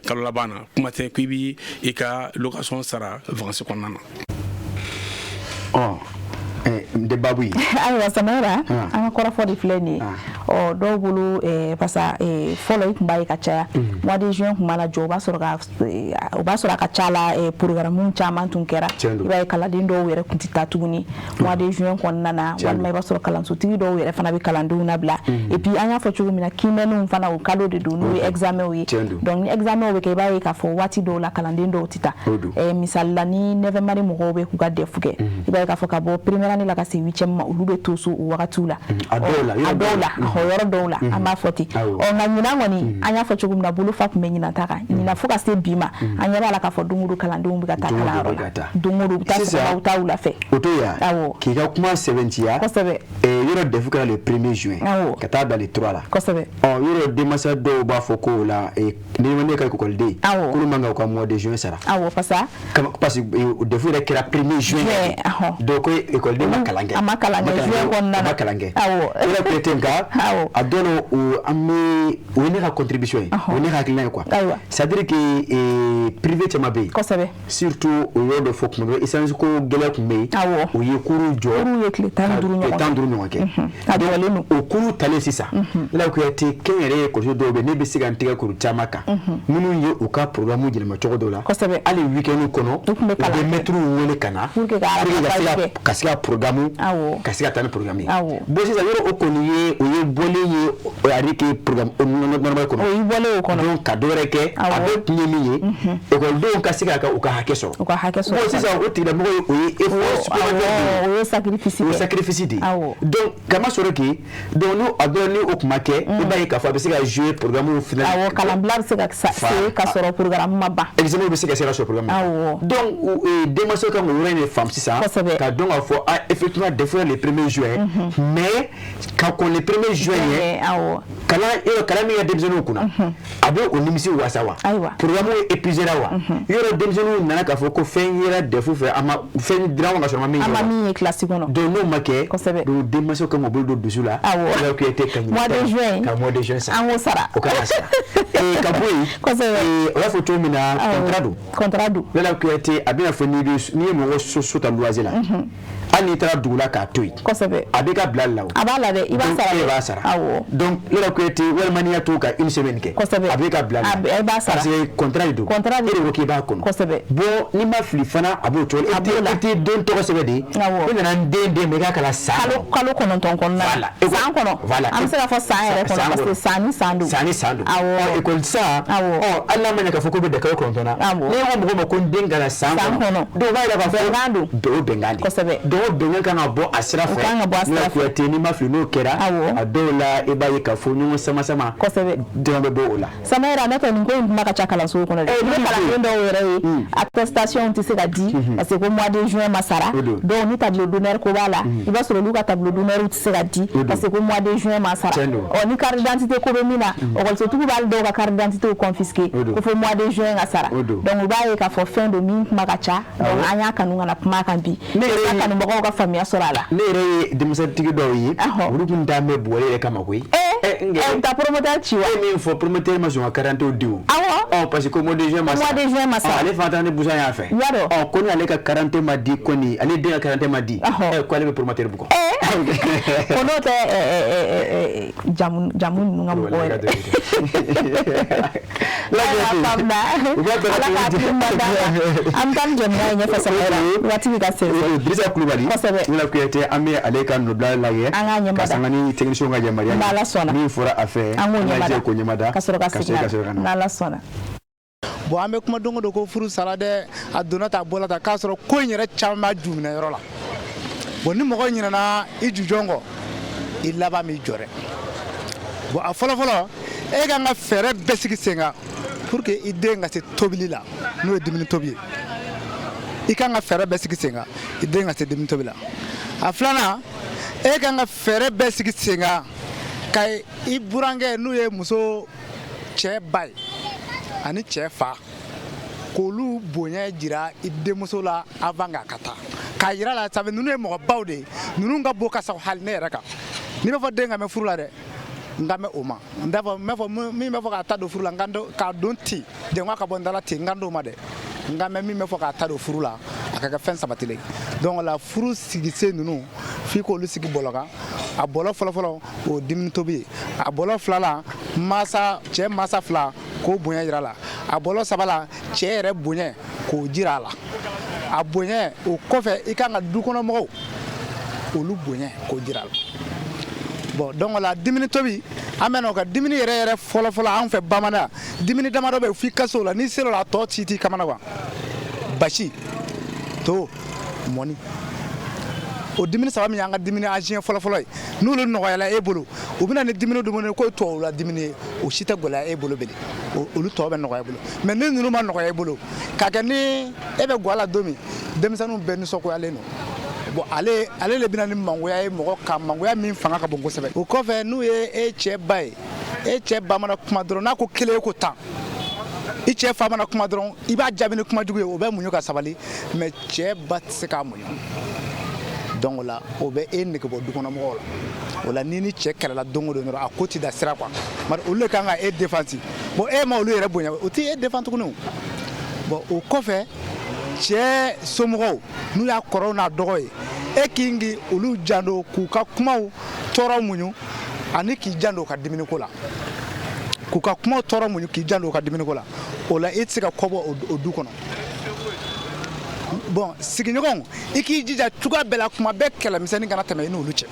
Speaker 8: kalo laban na. Kuma tɛ k'i bi i ka location sara vacances kɔnɔna na.
Speaker 1: Ɔ n tɛ baabu ye.
Speaker 2: Ayiwa Samayira, an ka kɔrɔfɔ de filɛ nin ye. Ɔ dɔw bolo, parce que fɔlɔ i tun b'a ye ka caya, mois de juin tun mana jɔ, o b'a sɔrɔ ka o b'a sɔrɔ a ka ca la, programme caman tun kɛra. I b'a ye kalanden dɔw yɛrɛ tun tɛ taa tuguni mois de juin kɔnɔna na, walima i b'a sɔrɔ kalansotigi dɔw yɛrɛ fana bɛ kalandenw labila. Et puis an y'a fɔ cogo min na, kiimɛniw fana, o kalo de don, n'o ye examen ye. Donc ni examen bɛ kɛ, i b'a ye k'a fɔ waati dɔw la, kalanden dɔw tɛ taa. Misali la, ni neuvième année mɔgɔw bɛ k'u ka DEF kɛ, i b'a ye k'a fɔ ka bɔ première année la ka se huitième ma, olu bɛ to so o wagatiw la.
Speaker 1: A dɔw la.
Speaker 2: A dɔw la, yɔrɔ dɔw la, an b'a fɔ ten. Ɔ nka ɲinan kɔni, an y'a fɔ cogo min na, bolofa tun bɛ ɲinan ta kan. Ɲinan fo ka se bi ma, an ɲɛ b'a la k'a fɔ don o don kalandenw bɛ ka taa kalanyɔrɔ la, don o don u bɛ taa sɔgɔma, u bɛ taa wula fɛ.
Speaker 1: O to yan.
Speaker 2: Awɔ.
Speaker 1: K'i ka kuma sɛbɛntiya.
Speaker 2: Kosɛbɛ.
Speaker 1: Yɔrɔ DEF kɛra le 1er juin.
Speaker 2: Awɔ.
Speaker 1: Ka taa bila le 3 la.
Speaker 2: Kosɛbɛ.
Speaker 1: Ɔ yɔrɔ denmansa dɔw b'a fɔ ko o la, ni ne ka ekɔliden.
Speaker 2: Awɔ.
Speaker 1: K'olu man kan k'u ka mois de juin sara.
Speaker 2: Awɔ, parce
Speaker 1: que. Parce que DEF yɛrɛ kɛra 1er juin. Donc ko ekɔliden ma kalan kɛ.
Speaker 2: A ma kalan kɛ juin kɔnɔna na.
Speaker 1: A ma kalan kɛ.
Speaker 2: Awɔ.
Speaker 1: O yɛrɛ tun tɛ, nka.
Speaker 2: Awɔ.
Speaker 1: A dɔw la, o an bɛ, o ye ne ka contribution ye. O ye ne ka hakilina ye quoi.
Speaker 2: Ayiwa.
Speaker 1: C'est à dire que privé caman bɛ yen.
Speaker 2: Kosɛbɛ.
Speaker 1: Surtout o yɔrɔ dɔ fɔ kuma bɛɛ, essence ko gɛlɛya tun bɛ yen.
Speaker 2: Awɔ.
Speaker 1: O ye cours jɔ.
Speaker 2: Cours ye tile 15 ɲɔgɔn kɛ.
Speaker 1: Tile 15 ɲɔgɔn kɛ.
Speaker 2: A jɔlen don.
Speaker 1: O cours talen sisan. Lala Kuyate, kɛnyɛrɛye ekɔliso dɔw bɛ yen, ne bɛ se ka n tɛgɛ kuru caman kan. Minnu ye u ka programme yɛlɛma cogo dɔ la.
Speaker 2: Kosɛbɛ.
Speaker 1: Hali week-end kɔnɔ.
Speaker 2: U tun bɛ kalan
Speaker 1: U bɛ maître wele ka na.
Speaker 2: Pour que ka
Speaker 1: ka se ka programme.
Speaker 2: Awɔ.
Speaker 1: Ka se ka taa ni programme ye.
Speaker 2: Awɔ.
Speaker 1: Bon sisan yɔrɔ o kɔni ye, o ye bɔlen ye, o y'a dire que programme normal kɔnɔ.
Speaker 2: O y'i bɔlen o kɔnɔ.
Speaker 1: Donc ka dɔ wɛrɛ kɛ.
Speaker 2: Awɔ.
Speaker 1: A bɛɛ kun ye min ye. Ekɔlidenw ka se ka u ka hakɛ sɔrɔ.
Speaker 2: U ka hakɛ sɔrɔ.
Speaker 1: Bon sisan o tigilamɔgɔ ye, o ye effort supplémentaire
Speaker 2: de ye. O ye sacrifice.
Speaker 1: O ye sacrifice de ye.
Speaker 2: Awɔ.
Speaker 1: Donc kama sɔrɔ que donc n'o a dɔn ni o kuma kɛ, i b'a ye k'a fɔ a bɛ se ka jouer programme final.
Speaker 2: Awɔ, kalanbila bɛ se ka se ka sɔrɔ programme ma ban.
Speaker 1: Examen bɛ se ka se ka sɔrɔ programme.
Speaker 2: Awɔ.
Speaker 1: Donc denmansaw kan k'o yɔrɔ in de faamu sisan.
Speaker 2: Kosɛbɛ.
Speaker 1: Ka dɔn k'a fɔ ah effectivement DEF le 1er juin. Mais ka kɔn le 1er juin ɲɛ.
Speaker 2: Awɔ.
Speaker 1: Kalan yɔrɔ kalan min kɛ denmisɛnninw kunna. A bɛ o nimisi wasa wa.
Speaker 2: Ayiwa.
Speaker 1: Programme épuisé la wa. Yɔrɔ denmisɛnninw nana k'a fɔ ko fɛn yera DEF fɛ, a ma fɛn dira ka sɔrɔ a ma min ye.
Speaker 2: A ma min ye classe kɔnɔ.
Speaker 1: Donc n'o ma kɛ.
Speaker 2: Kosɛbɛ.
Speaker 1: Donc denmansaw kan k'u bolo don dusu la.
Speaker 2: Awɔ.
Speaker 1: Kuyate ka ɲinɛ.
Speaker 2: Mois de juin.
Speaker 1: Ka mois de juin sara.
Speaker 2: An k'o sara.
Speaker 1: O kan ka sara. Ka bɔ yen.
Speaker 2: Kosɛbɛ.
Speaker 1: O y'a fɔ cogo min na, contrat don.
Speaker 2: Contrat don.
Speaker 1: Lala Kuyate, a bɛna fɔ n'i bɛ n'i ye mɔgɔ so ta loyer la. Hali n'i taara dugu la k'a to yen.
Speaker 2: Kosɛbɛ.
Speaker 1: A b'i ka bila la o.
Speaker 2: A b'a la dɛ, i b'a sara.
Speaker 1: E b'a sara.
Speaker 2: Awɔ.
Speaker 1: Donc Lala Kuyate, walima n'i y'a to ka une semaine kɛ.
Speaker 2: Kosɛbɛ.
Speaker 1: A b'i ka bila la.
Speaker 2: A b'a sara.
Speaker 1: Parce que contrat de don.
Speaker 2: Contrat de
Speaker 1: don. E de ko k'i b'a kɔnɔ.
Speaker 2: Kosɛbɛ.
Speaker 1: Bon n'i ma fili fana, a b'o cogo la.
Speaker 2: A b'o la.
Speaker 1: E tɛ den tɔgɔ sɛbɛn de.
Speaker 2: Awɔ.
Speaker 1: E nana n den ma, i k'a kalan san.
Speaker 2: Kalo 9 kɔnɔna na.
Speaker 1: Voilà.
Speaker 2: San kɔnɔ.
Speaker 1: Voilà.
Speaker 2: An bɛ se k'a fɔ san yɛrɛ kɔnɔ, parce que san ni san don.
Speaker 1: San ni san don.
Speaker 2: Awɔ.
Speaker 1: Ɔ école san.
Speaker 2: Awɔ.
Speaker 1: Ɔ hali n'a ma ɲɛ k'a fɔ k'o bɛ dan kalo 9 na.
Speaker 2: Awɔ.
Speaker 1: N'e ko mɔgɔ ma ko n den kalan san
Speaker 2: kɔnɔ.
Speaker 1: Donc o b'a yira k'a fɔ.
Speaker 2: Bɛnkan don.
Speaker 1: O bɛnkan de.
Speaker 2: Kosɛbɛ.
Speaker 1: Donc o bɛnkan kan ka bɔ a sira fɛ.
Speaker 2: O kan ka bɔ a sira fɛ.
Speaker 1: Kuyate, n'i ma fili n'o kɛra.
Speaker 2: Awɔ.
Speaker 1: A dɔw la, i b'a ye k'a fɔ ɲɔgɔn sama sama.
Speaker 2: Kosɛbɛ.
Speaker 1: Dɔrɔn bɛ bɔ o la.
Speaker 2: Samayira, ne tɛ nin ko in kuma ka ca kalanso kɔnɔ dɛ. Ni kalanden dɔw yɛrɛ ye, attestation tɛ se ka di parce que ko mois de juin ma sara. Donc ni tableau d'honneur ko b'a la, i b'a sɔrɔ olu ka tableau d'honneur tɛ se ka di parce que ko mois de juin ma sara. Ɔ ni carte d'identité ko bɛ min na, ekɔlisotigiw b'ale dɔw ka carte d'identité confisquer ko fo mois de juin ka sara. Donc u b'a ye k'a fɔ fɛn don min kuma ka ca. Donc an y'a kanu ka na kuma kan bi.
Speaker 1: Ne yɛrɛ
Speaker 2: kanubagaw ka faamuya sɔrɔ a la.
Speaker 1: Ne yɛrɛ ye denmisɛntigi dɔw ye, olu tun t'an bɛ bugɔli yɛrɛ kama koyi.
Speaker 2: U ta promoteur ci wa.
Speaker 1: E min fɔ, promoteur ma sɔn ka carte d'identité di o.
Speaker 2: Awɔ.
Speaker 1: Ɔ parce que ko mois de juin ma sara.
Speaker 2: Mois de juin ma sara.
Speaker 1: Ale fana taara ni busan y'a fɛ.
Speaker 2: Y'a dɔn.
Speaker 1: Ɔ ko ni ale ka carte d'identité ma di kɔni, ale den ka carte d'identité ma di. Ko ale bɛ promoteur bugɔ.
Speaker 2: Ko n'o tɛ jamu ninnu ka mɔgɔ yɛrɛ. Ala k'a hakili ɲuman d'an ma. An bɛ taa ni jɛmukan ye ɲɛfɛ Samayira, waati bɛ ka se.
Speaker 1: Dirisa Kulubali.
Speaker 2: Kosɛbɛ.
Speaker 1: Lala Kuyate, an bɛ ale ka nɔbila lajɛ.
Speaker 2: An k'a ɲɛmada.
Speaker 1: Ka sanga ni technicien ka yamaruya ye.
Speaker 2: N'Ala sɔnna.
Speaker 1: Min fɔra a fɛ.
Speaker 2: An k'o ɲɛmada.
Speaker 1: An ka jɛ k'o ɲɛmada.
Speaker 2: Ka sɔrɔ ka segin
Speaker 1: ka na.
Speaker 2: N'Ala sɔnna.
Speaker 10: Bon, an bɛ kuma don o don ko furu sara dɛ, a donna tan, a bɔra tan, k'a sɔrɔ ko in yɛrɛ caman b'a ju minɛ yɔrɔ la. Bon, ni mɔgɔ ɲinɛna i jujɔn kɔ, i laban b'i jɔ dɛ. Bon, a fɔlɔfɔlɔ, e kan ka fɛɛrɛ bɛɛ sigi sen kan pour que i den ka se tobili la, n'o ye dumuni tobi ye. I kan ka fɛɛrɛ bɛɛ sigi sen kan i den ka se dumuni tobi la. A filanan, e kan ka fɛɛrɛ bɛɛ sigi sen kan ka i burankɛ, n'u ye muso cɛ ba ye, ani cɛ fa, k'olu bonya jira i denmuso la avant k'a ka taa, k'a jira la sabu ninnu ye mɔgɔbaw de ye, ninnu ka bon ka sago hali ne yɛrɛ kan. N'i b'a fɔ den ka mɛn furu la dɛ, n kan bɛ o ma. N t'a fɔ n b'a fɔ min bɛ fɔ k'a ta don furu la, n kan k'a don ten jango ka bɔ n da la ten, n kan t'o ma dɛ. N kan bɛ min bɛ fɔ k'a ta don furu la, a ka kɛ fɛn sabatilen. Donc la furu sigisen ninnu, f'i k'olu sigi bɔlɔ kan. A bɔlɔ fɔlɔfɔlɔ, o ye dumuni tobi ye. A bɔlɔ filanan, masa cɛ masa fila k'o bonya jira la. A bɔlɔ saba la, cɛ yɛrɛ bonya k'o jira a la. A bonya o kɔfɛ, i kan ka dukɔnɔmɔgɔw olu bonya k'o jira a la. Bon, donc la dumuni tobi, an bɛ na o ka dumuni yɛrɛ yɛrɛ fɔlɔfɔlɔ. An fɛ bamanan, dumuni damadɔ bɛ yen f'i ka se o la. N'i sera o la, a tɔ si t'i kamana gan. Basi to, mɔni, o dumuni saba min y'an ka dumuni ancien fɔlɔfɔlɔ ye, n'olu nɔgɔyala e bolo, u bɛna ni dumuni dumuni ko tubabu la dumuni ye, o si tɛ gɛlɛya e bolo bilen, olu tɔ bɛ nɔgɔya e bolo. Mais ni ninnu ma nɔgɔya e bolo, k'a kɛ ni e bɛ gwa la don min, denmisɛnninw bɛɛ nisɔngoyalen don. Bon, ale ale de bɛna ni mangoya ye mɔgɔ kan, mangoya min fanga ka bon kosɛbɛ. O kɔfɛ, n'u ye e cɛ ba ye, e cɛ ba mana kuma dɔrɔn, n'a ko kelen, e ko 10. I cɛ fa mana kuma dɔrɔn, i b'a jaabi ni kuma jugu ye. O bɛ muɲu ka sabali, mais cɛ ba tɛ se k'a muɲu. Donc o la, o bɛ e nege bɔ dukɔnɔmɔgɔw la. O la, n'i ni cɛ kɛlɛla don o don dɔrɔn, a ko ti da sira quoi. Bari olu de kan ka e défense. Bon, e ma olu yɛrɛ bonya, o ti e défend tuguni o. Bon, o kɔfɛ, cɛ somɔgɔw, n'u y'a kɔrɔw n'a dɔgɔ ye, e k'i k'i olu janto, k'u ka kumaw tɔɔrɔ muɲu, ani k'i janto u ka dumuniko la, k'u ka kumaw tɔɔrɔ muɲu, k'i janto u ka dumuniko la. O la, e tɛ se ka kɔbɔ o du kɔnɔ. Bon, sigiɲɔgɔnw, i k'i jija cogoya bɛɛ la, kuma bɛɛ kɛlɛmisɛnnin kana tɛmɛ i n'olu cɛ.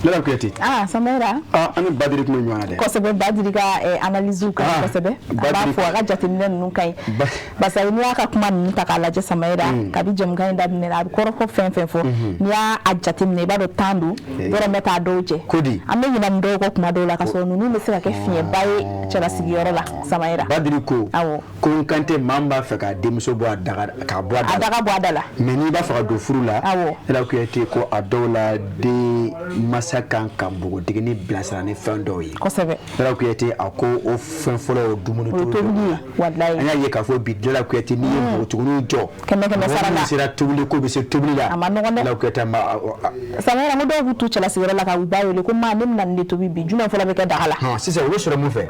Speaker 1: Lala Kuyate.
Speaker 2: Ah, Samayira.
Speaker 1: Ah, an ni Badiri tun bɛ ɲɔgɔn na dɛ.
Speaker 2: Kosɛbɛ, Badiri ka analyse ka ɲi kosɛbɛ. An b'a fɔ a ka jateminɛ ninnu ka ɲi. Parce que n'i y'a ka kuma ninnu ta k'a lajɛ, Samayira, kabi jɛmukan in daminɛ na, a bɛ kɔrɔfɔ fɛn fɛn fɔ. N'i y'a jateminɛ, i b'a dɔn tan don, yɔrɔ bɛ taa dɔw jɛ.
Speaker 1: Kodi.
Speaker 2: An bɛ ɲinɛ dɔw kɔ kuma dɔw la, ka sɔrɔ ninnu bɛ se ka kɛ fiɲɛba ye cɛlasigiyɔrɔ la, Samayira.
Speaker 1: Badiri ko.
Speaker 2: Awɔ.
Speaker 1: Ko n kan tɛ maa min b'a fɛ k'a denmuso bɔ a daga, k'a bɔ a da la.
Speaker 2: A daga bɔ a da la.
Speaker 1: Mais n'i b'a fɛ ka don furu la.
Speaker 2: Awɔ.
Speaker 1: Lala Kuyate ko a dɔw la, den masa kan ka npogotiginin bilasira ni fɛn dɔw ye.
Speaker 2: Kosɛbɛ.
Speaker 1: Lala Kuyate a ko o fɛn fɔlɔ o dumuni
Speaker 2: O ye tobili ye, walayi.
Speaker 1: An y'a ye k'a fɔ bi, Lala Kuyate, n'i ye npogotiginin jɔ.
Speaker 2: Kɛmɛ kɛmɛ sara la.
Speaker 1: Mɔgɔ min sera tobili ko bɛ se tobili la.
Speaker 2: A ma nɔgɔn dɛ.
Speaker 1: Lala Kuyate ma.
Speaker 2: Samayira, ko dɔw b'u to cɛlasigiyɔrɔ la ka u ba wele ko ma, ne bɛna nin de tobi bi, jumɛn fɔlɔ bɛ kɛ daga la?
Speaker 1: Sisan o bɛ sɔrɔ mun fɛ?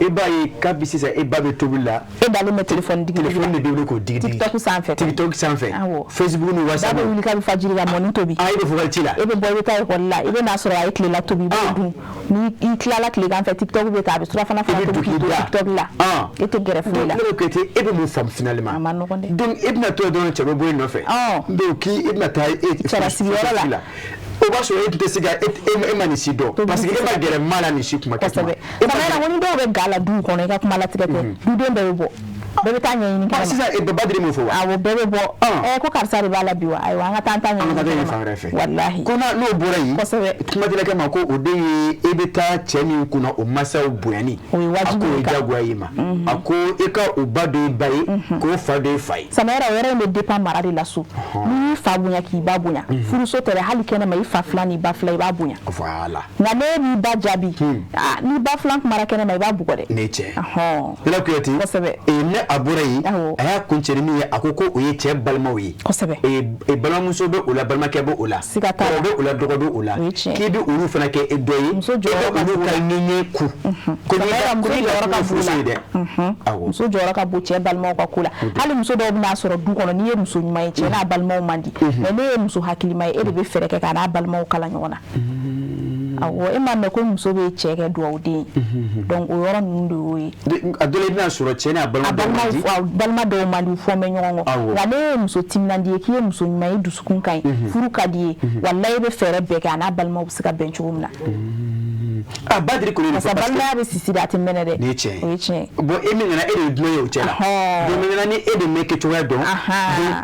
Speaker 1: E b'a ye kabi sisan e ba bɛ tobili la.
Speaker 2: E dalen bɛ téléphone digi digi la.
Speaker 1: Téléphone de bɛ wuli k'o digi digi.
Speaker 2: TikTok sanfɛ.
Speaker 1: TikTok sanfɛ.
Speaker 2: Awɔ.
Speaker 1: Facebook ni WhatsApp.
Speaker 2: Ba bɛ wuli kabi fajiri ka mɔni tobi.
Speaker 1: Ah, e bɛ vocal ci la.
Speaker 2: E bɛ bɔ, i bɛ taa école la, i bɛ n'a sɔrɔ a ye tilela tobi, i b'o dun. Ni i tilala tilegan fɛ, TikTok bɛ ta, a bɛ surafana fana tobi k'i to TikTok la. E tɛ gɛrɛ foyi la.
Speaker 1: Ne Kuyate, e bɛ mun faamu finalement?
Speaker 2: A ma nɔgɔn dɛ.
Speaker 1: Donc e bɛna to yen dɔrɔn, cɛ bɛ bɔ e nɔfɛ. Donc k'i e bɛna taa e
Speaker 2: cɛlasigiyɔrɔ la.
Speaker 1: O b'a sɔrɔ e tɛ se ka e ma nin si dɔn, parce que e ma gɛrɛ maa la nin si kuma kɛ.
Speaker 2: Kosɛbɛ. Samayira, ko ni dɔw bɛ ga la duw kɔnɔ, i ka kuma latigɛ tɛ, duden bɛɛ bɛ bɔ, bɛɛ bɛ taa ɲɛɲini kɛnɛ ma.
Speaker 1: Sisan e bɛ Badiri mun fɔ wa?
Speaker 2: Awɔ, bɛɛ bɛ bɔ. Ko karisa de b'a la bi wa? Ayiwa, an ka taa an ta ɲɛɲini.
Speaker 1: An ka taa ɲɛɲini fan wɛrɛ fɛ.
Speaker 2: Walahi.
Speaker 1: Ko n'o bɔra yen.
Speaker 2: Kosɛbɛ.
Speaker 1: Kumatilakɛ ma ko o den ye e bɛ taa cɛ min kunna, o masaw bonyani.
Speaker 2: O ye wajibi
Speaker 1: A ko o ye
Speaker 2: ye kan.
Speaker 1: diyagoya i ma. A ko e ka o ba dɔ ye ba ye, k'o fa dɔ ye fa ye.
Speaker 2: Samayira, o yɔrɔ in bɛ dépend mara de la so. N'i y'i fa bonya k'i ba bonya, furuso tɛ dɛ, hali kɛnɛma, i fa filan n'i ba filan, i b'a bonya.
Speaker 1: Voilà.
Speaker 2: Nka n'e b'i ba jaabi, n'i ba filan kumara kɛnɛma, i b'a bugɔ dɛ.
Speaker 1: Ne cɛ. Lala Kuyate.
Speaker 2: Kosɛbɛ.
Speaker 1: Ne a bɔra yen, a y'a kuncɛ ni min ye, a ko ko o ye cɛ balimaw ye.
Speaker 2: Kosɛbɛ.
Speaker 1: Balimamuso bɛ o la, balimakɛ bɛ o la.
Speaker 2: Siga t'a la.
Speaker 1: Kɔrɔ bɛ o la, dɔgɔ bɛ o la.
Speaker 2: O ye tiɲɛ ye.
Speaker 1: K'i bɛ olu fana kɛ e dɔ ye.
Speaker 2: Muso jɔyɔrɔ
Speaker 1: E
Speaker 2: ka
Speaker 1: bɛ olu
Speaker 2: bon.
Speaker 1: ka ɲɛɲɛ ku. Ko n'i
Speaker 2: Samayira,
Speaker 1: ka
Speaker 2: muso
Speaker 1: ko n'i ka
Speaker 2: jɔyɔrɔ
Speaker 1: kuma
Speaker 2: ka bon
Speaker 1: furuso ye dɛ. Awɔ.
Speaker 2: Muso jɔyɔrɔ ka bon cɛ balimaw ka ko la. Hali muso dɔw bɛna sɔrɔ du kɔnɔ, n'i ye muso ɲuman ye, cɛ n'a balimaw man di, mais ne ye muso hakilima ye, e de bɛ fɛɛrɛ kɛ k'a n'a balimaw kala ɲɔgɔn na. Awɔ, e m'a mɛn ko muso bɛ cɛ kɛ dugawuden ye. Donc o yɔrɔ ninnu de y'o ye.
Speaker 1: A dɔ la, i bɛna sɔrɔ cɛ n'a balima
Speaker 2: A
Speaker 1: dɔw man di.
Speaker 2: balima dɔw man di, u fɔ bɛ ɲɔgɔn kɔ. Nka ne ye muso timinandi ye, k'i ye muso ɲuman ye, i dusukun ka ɲi, furu ka di ye, walayi, i bɛ fɛɛrɛ bɛɛ kɛ a n'a balimaw bɛ se ka bɛn cogo min na.
Speaker 1: A Badiri kɔni.
Speaker 2: Parce que balimaya bɛ sisi de, a tɛ mɛnɛ dɛ.
Speaker 1: Nin ye tiɲɛ ye.
Speaker 2: O ye tiɲɛ ye.
Speaker 1: Bon, e min nana, e de ye dunan ye o cɛ la. Donc maintenant, ni e de m'e kɛ cogoya dɔn, donc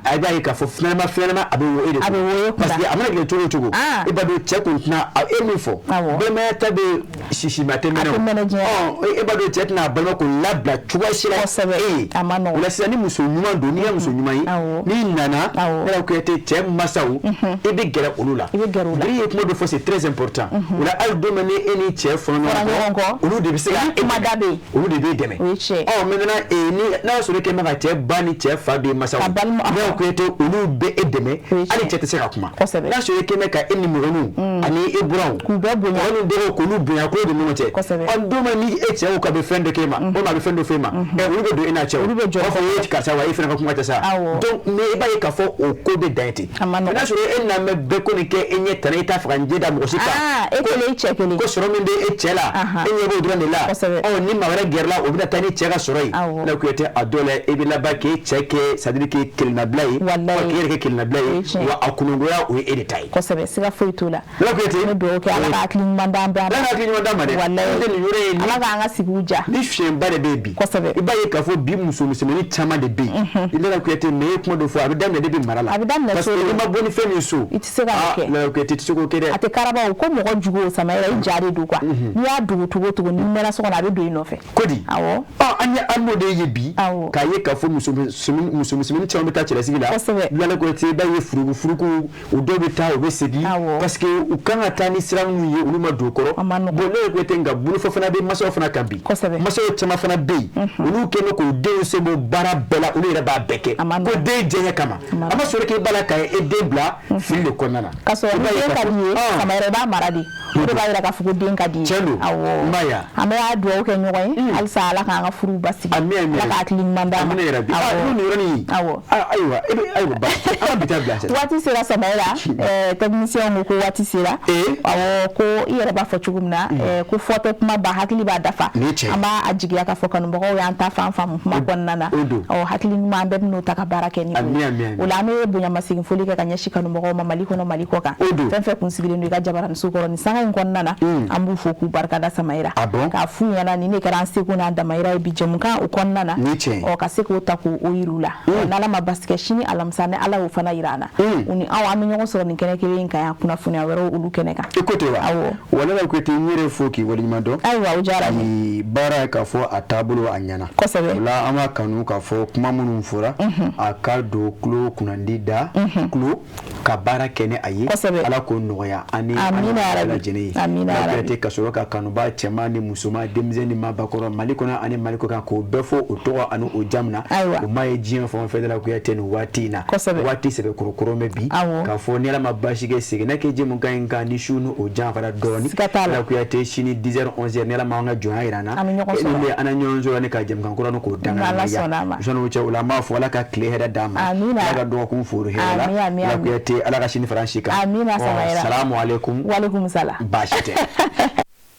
Speaker 1: a b'a ye k'a fɔ finalement a bɛ wo e de kun.
Speaker 2: A bɛ wo e kunna.
Speaker 1: Parce que a mana kɛ cogo o cogo, e b'a dɔn cɛ kun tɛna e min fɔ. Balimaya ta bɛ sisi mais a tɛ mɛnɛ o.
Speaker 2: A tɛ mɛnɛ diɲɛ.
Speaker 1: Ɔ, e b'a dɔn cɛ tɛna a balima k'o labila cogoya si la.
Speaker 2: Kosɛbɛ.
Speaker 1: E.
Speaker 2: A ma nɔgɔn.
Speaker 1: O la sisan, ni muso ɲuman don, n'i ye muso ɲuman ye, n'i nana, Nana Kuyate, cɛ masaw, i bɛ gɛrɛ olu la.
Speaker 2: I bɛ gɛrɛ u la.
Speaker 1: Biri ye kuma dɔ fɔ, c'est très important. O la hali don min ni e ni cɛ fɔra
Speaker 2: ɲɔgɔn kɔ,
Speaker 1: olu de bɛ se ka
Speaker 2: olu kuma da bɛ yen.
Speaker 1: Olu de b'e dɛmɛ.
Speaker 2: O ye tiɲɛ ye.
Speaker 1: Ɔ, maintenant ni n'a y'a sɔrɔ e kɛ bɛ ka cɛ ba ni cɛ fa bɛ masaw.
Speaker 2: Ka balima.
Speaker 1: Nana Kuyate, olu bɛ e dɛmɛ. Hali cɛ tɛ se ka kuma.
Speaker 2: Kosɛbɛ.
Speaker 1: N'a sɔrɔ e kɛ bɛ ka e ni mɔgɔninw ani e buranw.
Speaker 2: K'u bɛɛ bonya.
Speaker 1: Mɔgɔninw dɔgɔw, k'olu bonya k'o de ɲɔgɔn cɛ.
Speaker 2: Kosɛbɛ.
Speaker 1: Ɔ, don min ni e cɛ ko k'a bɛ fɛn dɔ k'e ma, walima a bɛ fɛn dɔ f'e ma, ɛ, olu bɛ don e n'a cɛ o.
Speaker 2: Olu bɛ jɔ.
Speaker 1: U b'a fɔ e karisa wa, e fana ka kuma tɛ sa. Donc mais i b'a ye k'a fɔ o ko bɛ dan ye ten.
Speaker 2: A ma nɔgɔn.
Speaker 1: N'a sɔrɔ e n'a mɛn bɛɛ ko nin kɛ, e ɲɛ tana, e t'a fɛ ka n jɛ da mɔgɔ si kan.
Speaker 2: E kelen, i cɛ kelen.
Speaker 1: Ko sɔrɔ min bɛ e cɛ la, e ɲɛ b'o dɔrɔn de la.
Speaker 2: Kosɛbɛ.
Speaker 1: Ɔ, ni maa wɛrɛ gɛrɛla, o bɛna taa ni cɛ ka sɔrɔ ye. Nana Kuyate, a dɔw la e bɛ laban k'e cɛ kɛ, c'est à dire k'e kelennabila ye.
Speaker 2: Walayi.
Speaker 1: Wa k'e yɛrɛ kɛ kelennabila ye. Wa a kunungoya, o ye e de ta ye.
Speaker 2: Kosɛbɛ, siga foyi t'o la.
Speaker 1: Nana Kuyate.
Speaker 2: An bɛ dugawu kɛ, Ala ka hakili ɲuman d'an bɛɛ ma.
Speaker 1: Ala ka hakili ɲuman d'an ma dɛ.
Speaker 2: Walayi.
Speaker 1: N'o tɛ nin yɔrɔ ye.
Speaker 2: Ala k'an ka sigiw diya.
Speaker 1: Ni fiɲɛba de bɛ yen bi.
Speaker 2: Kosɛbɛ.
Speaker 1: I b'a ye k'a fɔ bi musomisɛnnin caman de bɛ yen. Nana Kuyate, mais e ye kuma dɔ fɔ, a bɛ daminɛ depuis mara la.
Speaker 2: A bɛ daminɛ
Speaker 1: parce
Speaker 2: so
Speaker 1: que
Speaker 2: de.
Speaker 1: n'i ma bɔ ni fɛn min so.
Speaker 2: I tɛ se ka o kɛ.
Speaker 1: Nana Kuyate, i tɛ se k'o kɛ dɛ.
Speaker 2: A tɛ karaba o ko mɔgɔ jugu o Samayira, i ja de don quoi. N'i y'a dogo cogo o cogo, n'i mɛnna so kɔnɔ, a bɛ don i nɔfɛ.
Speaker 1: Ko di?
Speaker 2: Awɔ.
Speaker 1: Ɔ, an ye an b'o de ye bi. K'a ye k'a fɔ musomisɛnnin caman bɛ taa cɛlasigi la.
Speaker 2: Kosɛbɛ.
Speaker 1: Nana Kuyate, i b'a ye furuku furuku, o dɔw bɛ taa, u bɛ segin. Parce que u kan ka taa ni sira minnu ye, olu ma don o kɔrɔ. Bon, ne Kuyate, nka bolofɔ fana bɛ masaw fana kan bi.
Speaker 2: Kosɛbɛ.
Speaker 1: Masaw caman fana bɛ yen. Olu kɛlen k'u denw sen bɔ baara bɛɛ la, olu yɛrɛ b'a bɛɛ kɛ. Ko den diɲɛ kama. A ma sɔrɔ k'e b'a la ka e den bila fili de kɔnɔna na.
Speaker 2: K'a sɔrɔ
Speaker 1: I
Speaker 2: ni
Speaker 1: b'a ye
Speaker 2: den
Speaker 1: k'a
Speaker 2: ka
Speaker 1: fɔ
Speaker 2: di ye, Samayira, i b'a mara de. O de b'a jira k'a fɔ ko den ka di ye.
Speaker 1: Tiɲɛ don.
Speaker 2: Awɔ.
Speaker 1: N b'a ye wa.
Speaker 2: An bɛ dugawu kɛ ɲɔgɔn ye halisa, Ala k'an ka furuw basigi.
Speaker 1: Ami, ami.
Speaker 2: Ala ka hakili ɲuman d'an ma.
Speaker 1: Amina yarabi. Ah, nin yɔrɔnin in.
Speaker 2: Awɔ.
Speaker 1: Ah, ayiwa, e bɛ, ayiwa, basi tɛ. An ka bi ta bila sisan.
Speaker 2: Waati sera Samayira, technicien ko waati sera. Awɔ, ko i yɛrɛ b'a fɔ cogo min na, ko fɔ tɛ kuma ba, hakili b'a dafa.
Speaker 1: Nin ye tiɲɛ ye.
Speaker 2: An b'a jigiya k'a fɔ kanubagaw y'an ta fan faamu kuma kɔnɔna na.
Speaker 1: O don.
Speaker 2: Ɔ, hakili ɲuman, an bɛɛ bɛn'o ta ka baara kɛ ni o
Speaker 1: Ami,
Speaker 2: ye.
Speaker 1: ami, ami.
Speaker 2: O la an bɛ bonyamasegin foli kɛ ka ɲɛsin kanubagaw ma Mali kɔnɔ, Mali kɔ kan.
Speaker 1: O don.
Speaker 2: Fɛn fɛn kun sigilen don i ka jabaraninso kɔrɔ nin sanga in kɔnɔna na, an b'u fo k'u barikada Samayira.
Speaker 1: Ah bon?
Speaker 2: K'a f'u ɲɛna nin de kɛra an seko n'an damayira ye bi jɛmukan o kɔnɔna na.
Speaker 1: Nin ye tiɲɛ ye.
Speaker 2: Ɔ, ka se k'o ta k'o yir'u la. Ɔ, n'Ala ma basi kɛ, sini alamisa, ni Ala y'o fana yira an na. U ni aw, an bɛ ɲɔgɔn sɔrɔ nin kɛnɛ kelen in kan yan, kunnafoniya wɛrɛw olu kɛnɛ kan.
Speaker 1: I ko ten wa?
Speaker 2: Awɔ.
Speaker 1: Wa Nana Kuyate, n yɛrɛ fo k'i waleɲuman dɔn.
Speaker 2: Ayiwa, o diyara n ye.
Speaker 1: Nin baara k'a fɔ a taabolo a ɲɛna.
Speaker 2: Kosɛbɛ.
Speaker 1: O la an b'a kanu k'a fɔ kuma minnu fɔra, a ka don tulo kunnandi da tulo ka baara kɛ ni a ye.
Speaker 2: Kosɛbɛ.
Speaker 1: Ala k'o nɔgɔya an ni
Speaker 2: Amina
Speaker 1: an
Speaker 2: yarabi.
Speaker 1: bɛɛ lajɛlen ye.
Speaker 2: Amina
Speaker 1: Nana
Speaker 2: yarabi.
Speaker 1: Kuyate, ka sɔrɔ ka kanuba cɛman ni musoman, denmisɛn ni maabakɔrɔ, Mali kɔnɔ ani Mali kɔ kan, k'o bɛɛ fɔ o tɔgɔ ani o jamu na.
Speaker 2: Ayiwa.
Speaker 1: O ma ye diɲɛ fɛn o fɛn Nana Kuyate nin waati in na.
Speaker 2: Kosɛbɛ.
Speaker 1: Waati sɛbɛkɔrɔ bɛ bi.
Speaker 2: Awɔ.
Speaker 1: K'a fɔ ni Ala ma baasi kɛ, seginna kɛ jɛmukan in kan ni su ni o janfara dɔɔni.
Speaker 2: Siga t'a la.
Speaker 1: Nana Kuyate, sini 10h 11h, ni Ala ma an ka jɔnya jira an na.
Speaker 2: An bɛ ɲɔgɔn
Speaker 1: E ni
Speaker 2: sɔrɔ.
Speaker 1: ne, an na ɲɔgɔn sɔrɔ ni ka jɛmukan kura nin k'o danga
Speaker 2: N'Ala
Speaker 1: ya.
Speaker 2: sɔnna a ma.
Speaker 1: Sɔnni o cɛ, o la an b'a fɔ Ala ka tile hɛrɛ d'an ma.
Speaker 2: Amina.
Speaker 1: Ala ka dɔgɔkun foro hɛrɛ la.
Speaker 2: Ami, ami,
Speaker 1: Nana
Speaker 2: ami.
Speaker 1: Kuyate, Ala ka sini fara an si kan.
Speaker 2: Amina,
Speaker 1: Ɔ,
Speaker 2: Samayira.
Speaker 1: Salamu aleykum.
Speaker 2: Walekum salam.
Speaker 1: Baasi tɛ.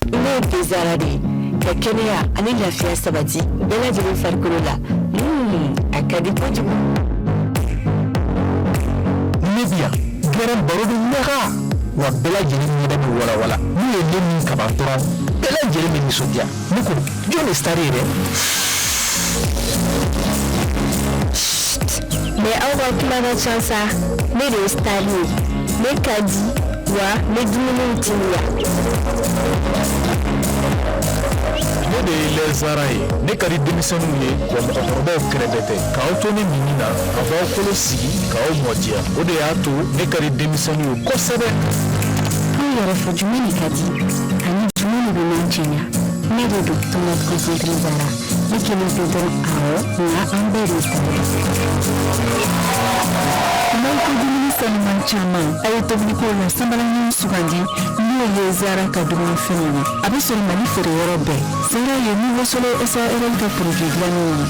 Speaker 11: Ne ye Pezara de ye ka kɛnɛya ani lafiya sabati bɛɛ lajɛlen farikolo la. A ka di kojugu.
Speaker 12: Ne bi yan gɛrɛn baro bɛ ɲaga wa, bɛɛ lajɛlen ɲɛda bɛ walawala. N'u ye ne min kaban dɔrɔn, bɛɛ lajɛlen bɛ nisɔndiya. Ne ko jɔn de star ye dɛ?
Speaker 11: Mais aw ka kuma ka ca sa, ne de ye star ye, ne ka di wa n bɛ dumuniw teliya.
Speaker 12: Ne de ye lɛzara ye, ne ka di denmisɛnninw ye wa mɔgɔkɔrɔbaw kɛrɛfɛ tɛ. K'aw to ne minni na, a b'aw kolo sigi k'aw mɔdiya, o de y'a to ne ka di denmisɛnninw ye kosɛbɛ.
Speaker 11: N yɛrɛ fɔ jumɛn de ka di ani jumɛn de bɛ ne cɛɲa? Ne de don tomate concentré Zara, ne kelen tɛ dɔrɔn, awɔ, nka an bɛɛ de ye star ye.
Speaker 13: N'aw ko dumuni sanuman caman, a ye tobiliko la sanbalaɲini sugandi n'o ye Zara ka dumunifɛnw ye. A bɛ sɔrɔ Mali feereyɔrɔ bɛɛ. Zara ye Nouveau Soleil SARL ka produit dilannenw ye.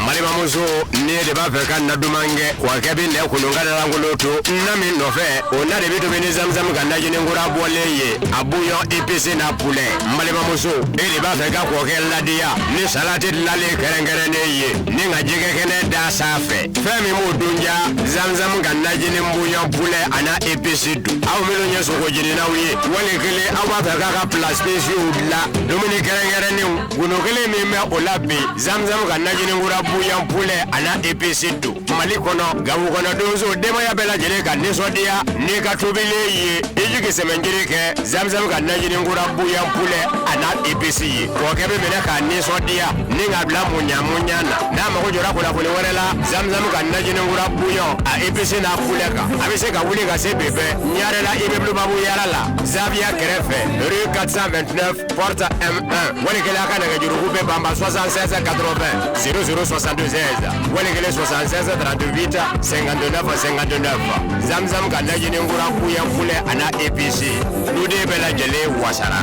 Speaker 5: Maliba. Balimamuso, ne de b'a fɛ ka na duman kɛ, wa kɛ bɛ nɛ kolon ka lankolon to na min nɔfɛ, o na de bɛ tobi ni zamzam ka najini kura bɔlen ye, a bouillon épicé n'a poulet. N balimamuso, e de b'a fɛ ka kɔkɛ ladiya ni salati dilanlen kɛrɛnkɛrɛnnen ye, ni ka jɛgɛ kɛnɛ da sanfɛ, fɛn min b'o dun ja, zamzam ka najini bouillon poulet a n'a épice dun. Aw minnu ye sogo jeninaw ye, wali kelen aw b'a fɛ k'a ka plat spéciaux dilan, dumuni kɛrɛnkɛrɛnnenw, gundo kelen min bɛ o la bi, zamzam ka najini kura bouillon poulet a n'a épice dun. Mali kɔnɔ, Gawo kɔnɔ, donso denbaya bɛɛ lajɛlen ka nisɔndiya n'i ka tobilen ye, i jigi sɛmɛnjiri kɛ zamzam ka najini kura bouillon poulet a n'a épice ye. Kɔkɛ bɛ minɛ k'a nisɔndiya ni ka bila muɲa muɲa na. N'a mago jɔra kunnafoni wɛrɛ la zamzam ka najini kura bouillon a épice n'a poulet kan, a bɛ se ka wuli ka se bɛɛ Ɲarela immeuble Babu Yara la, Zaviya kɛrɛfɛ, rue 429 porte M1. Wali kelen a ka nɛgɛjuruku bɛ banba 76 80 00 76, wali kelen 76 38 59 59. Zamzam ka najini kura bouillon poulet a n'a épice, duden bɛɛ lajɛlen wasara.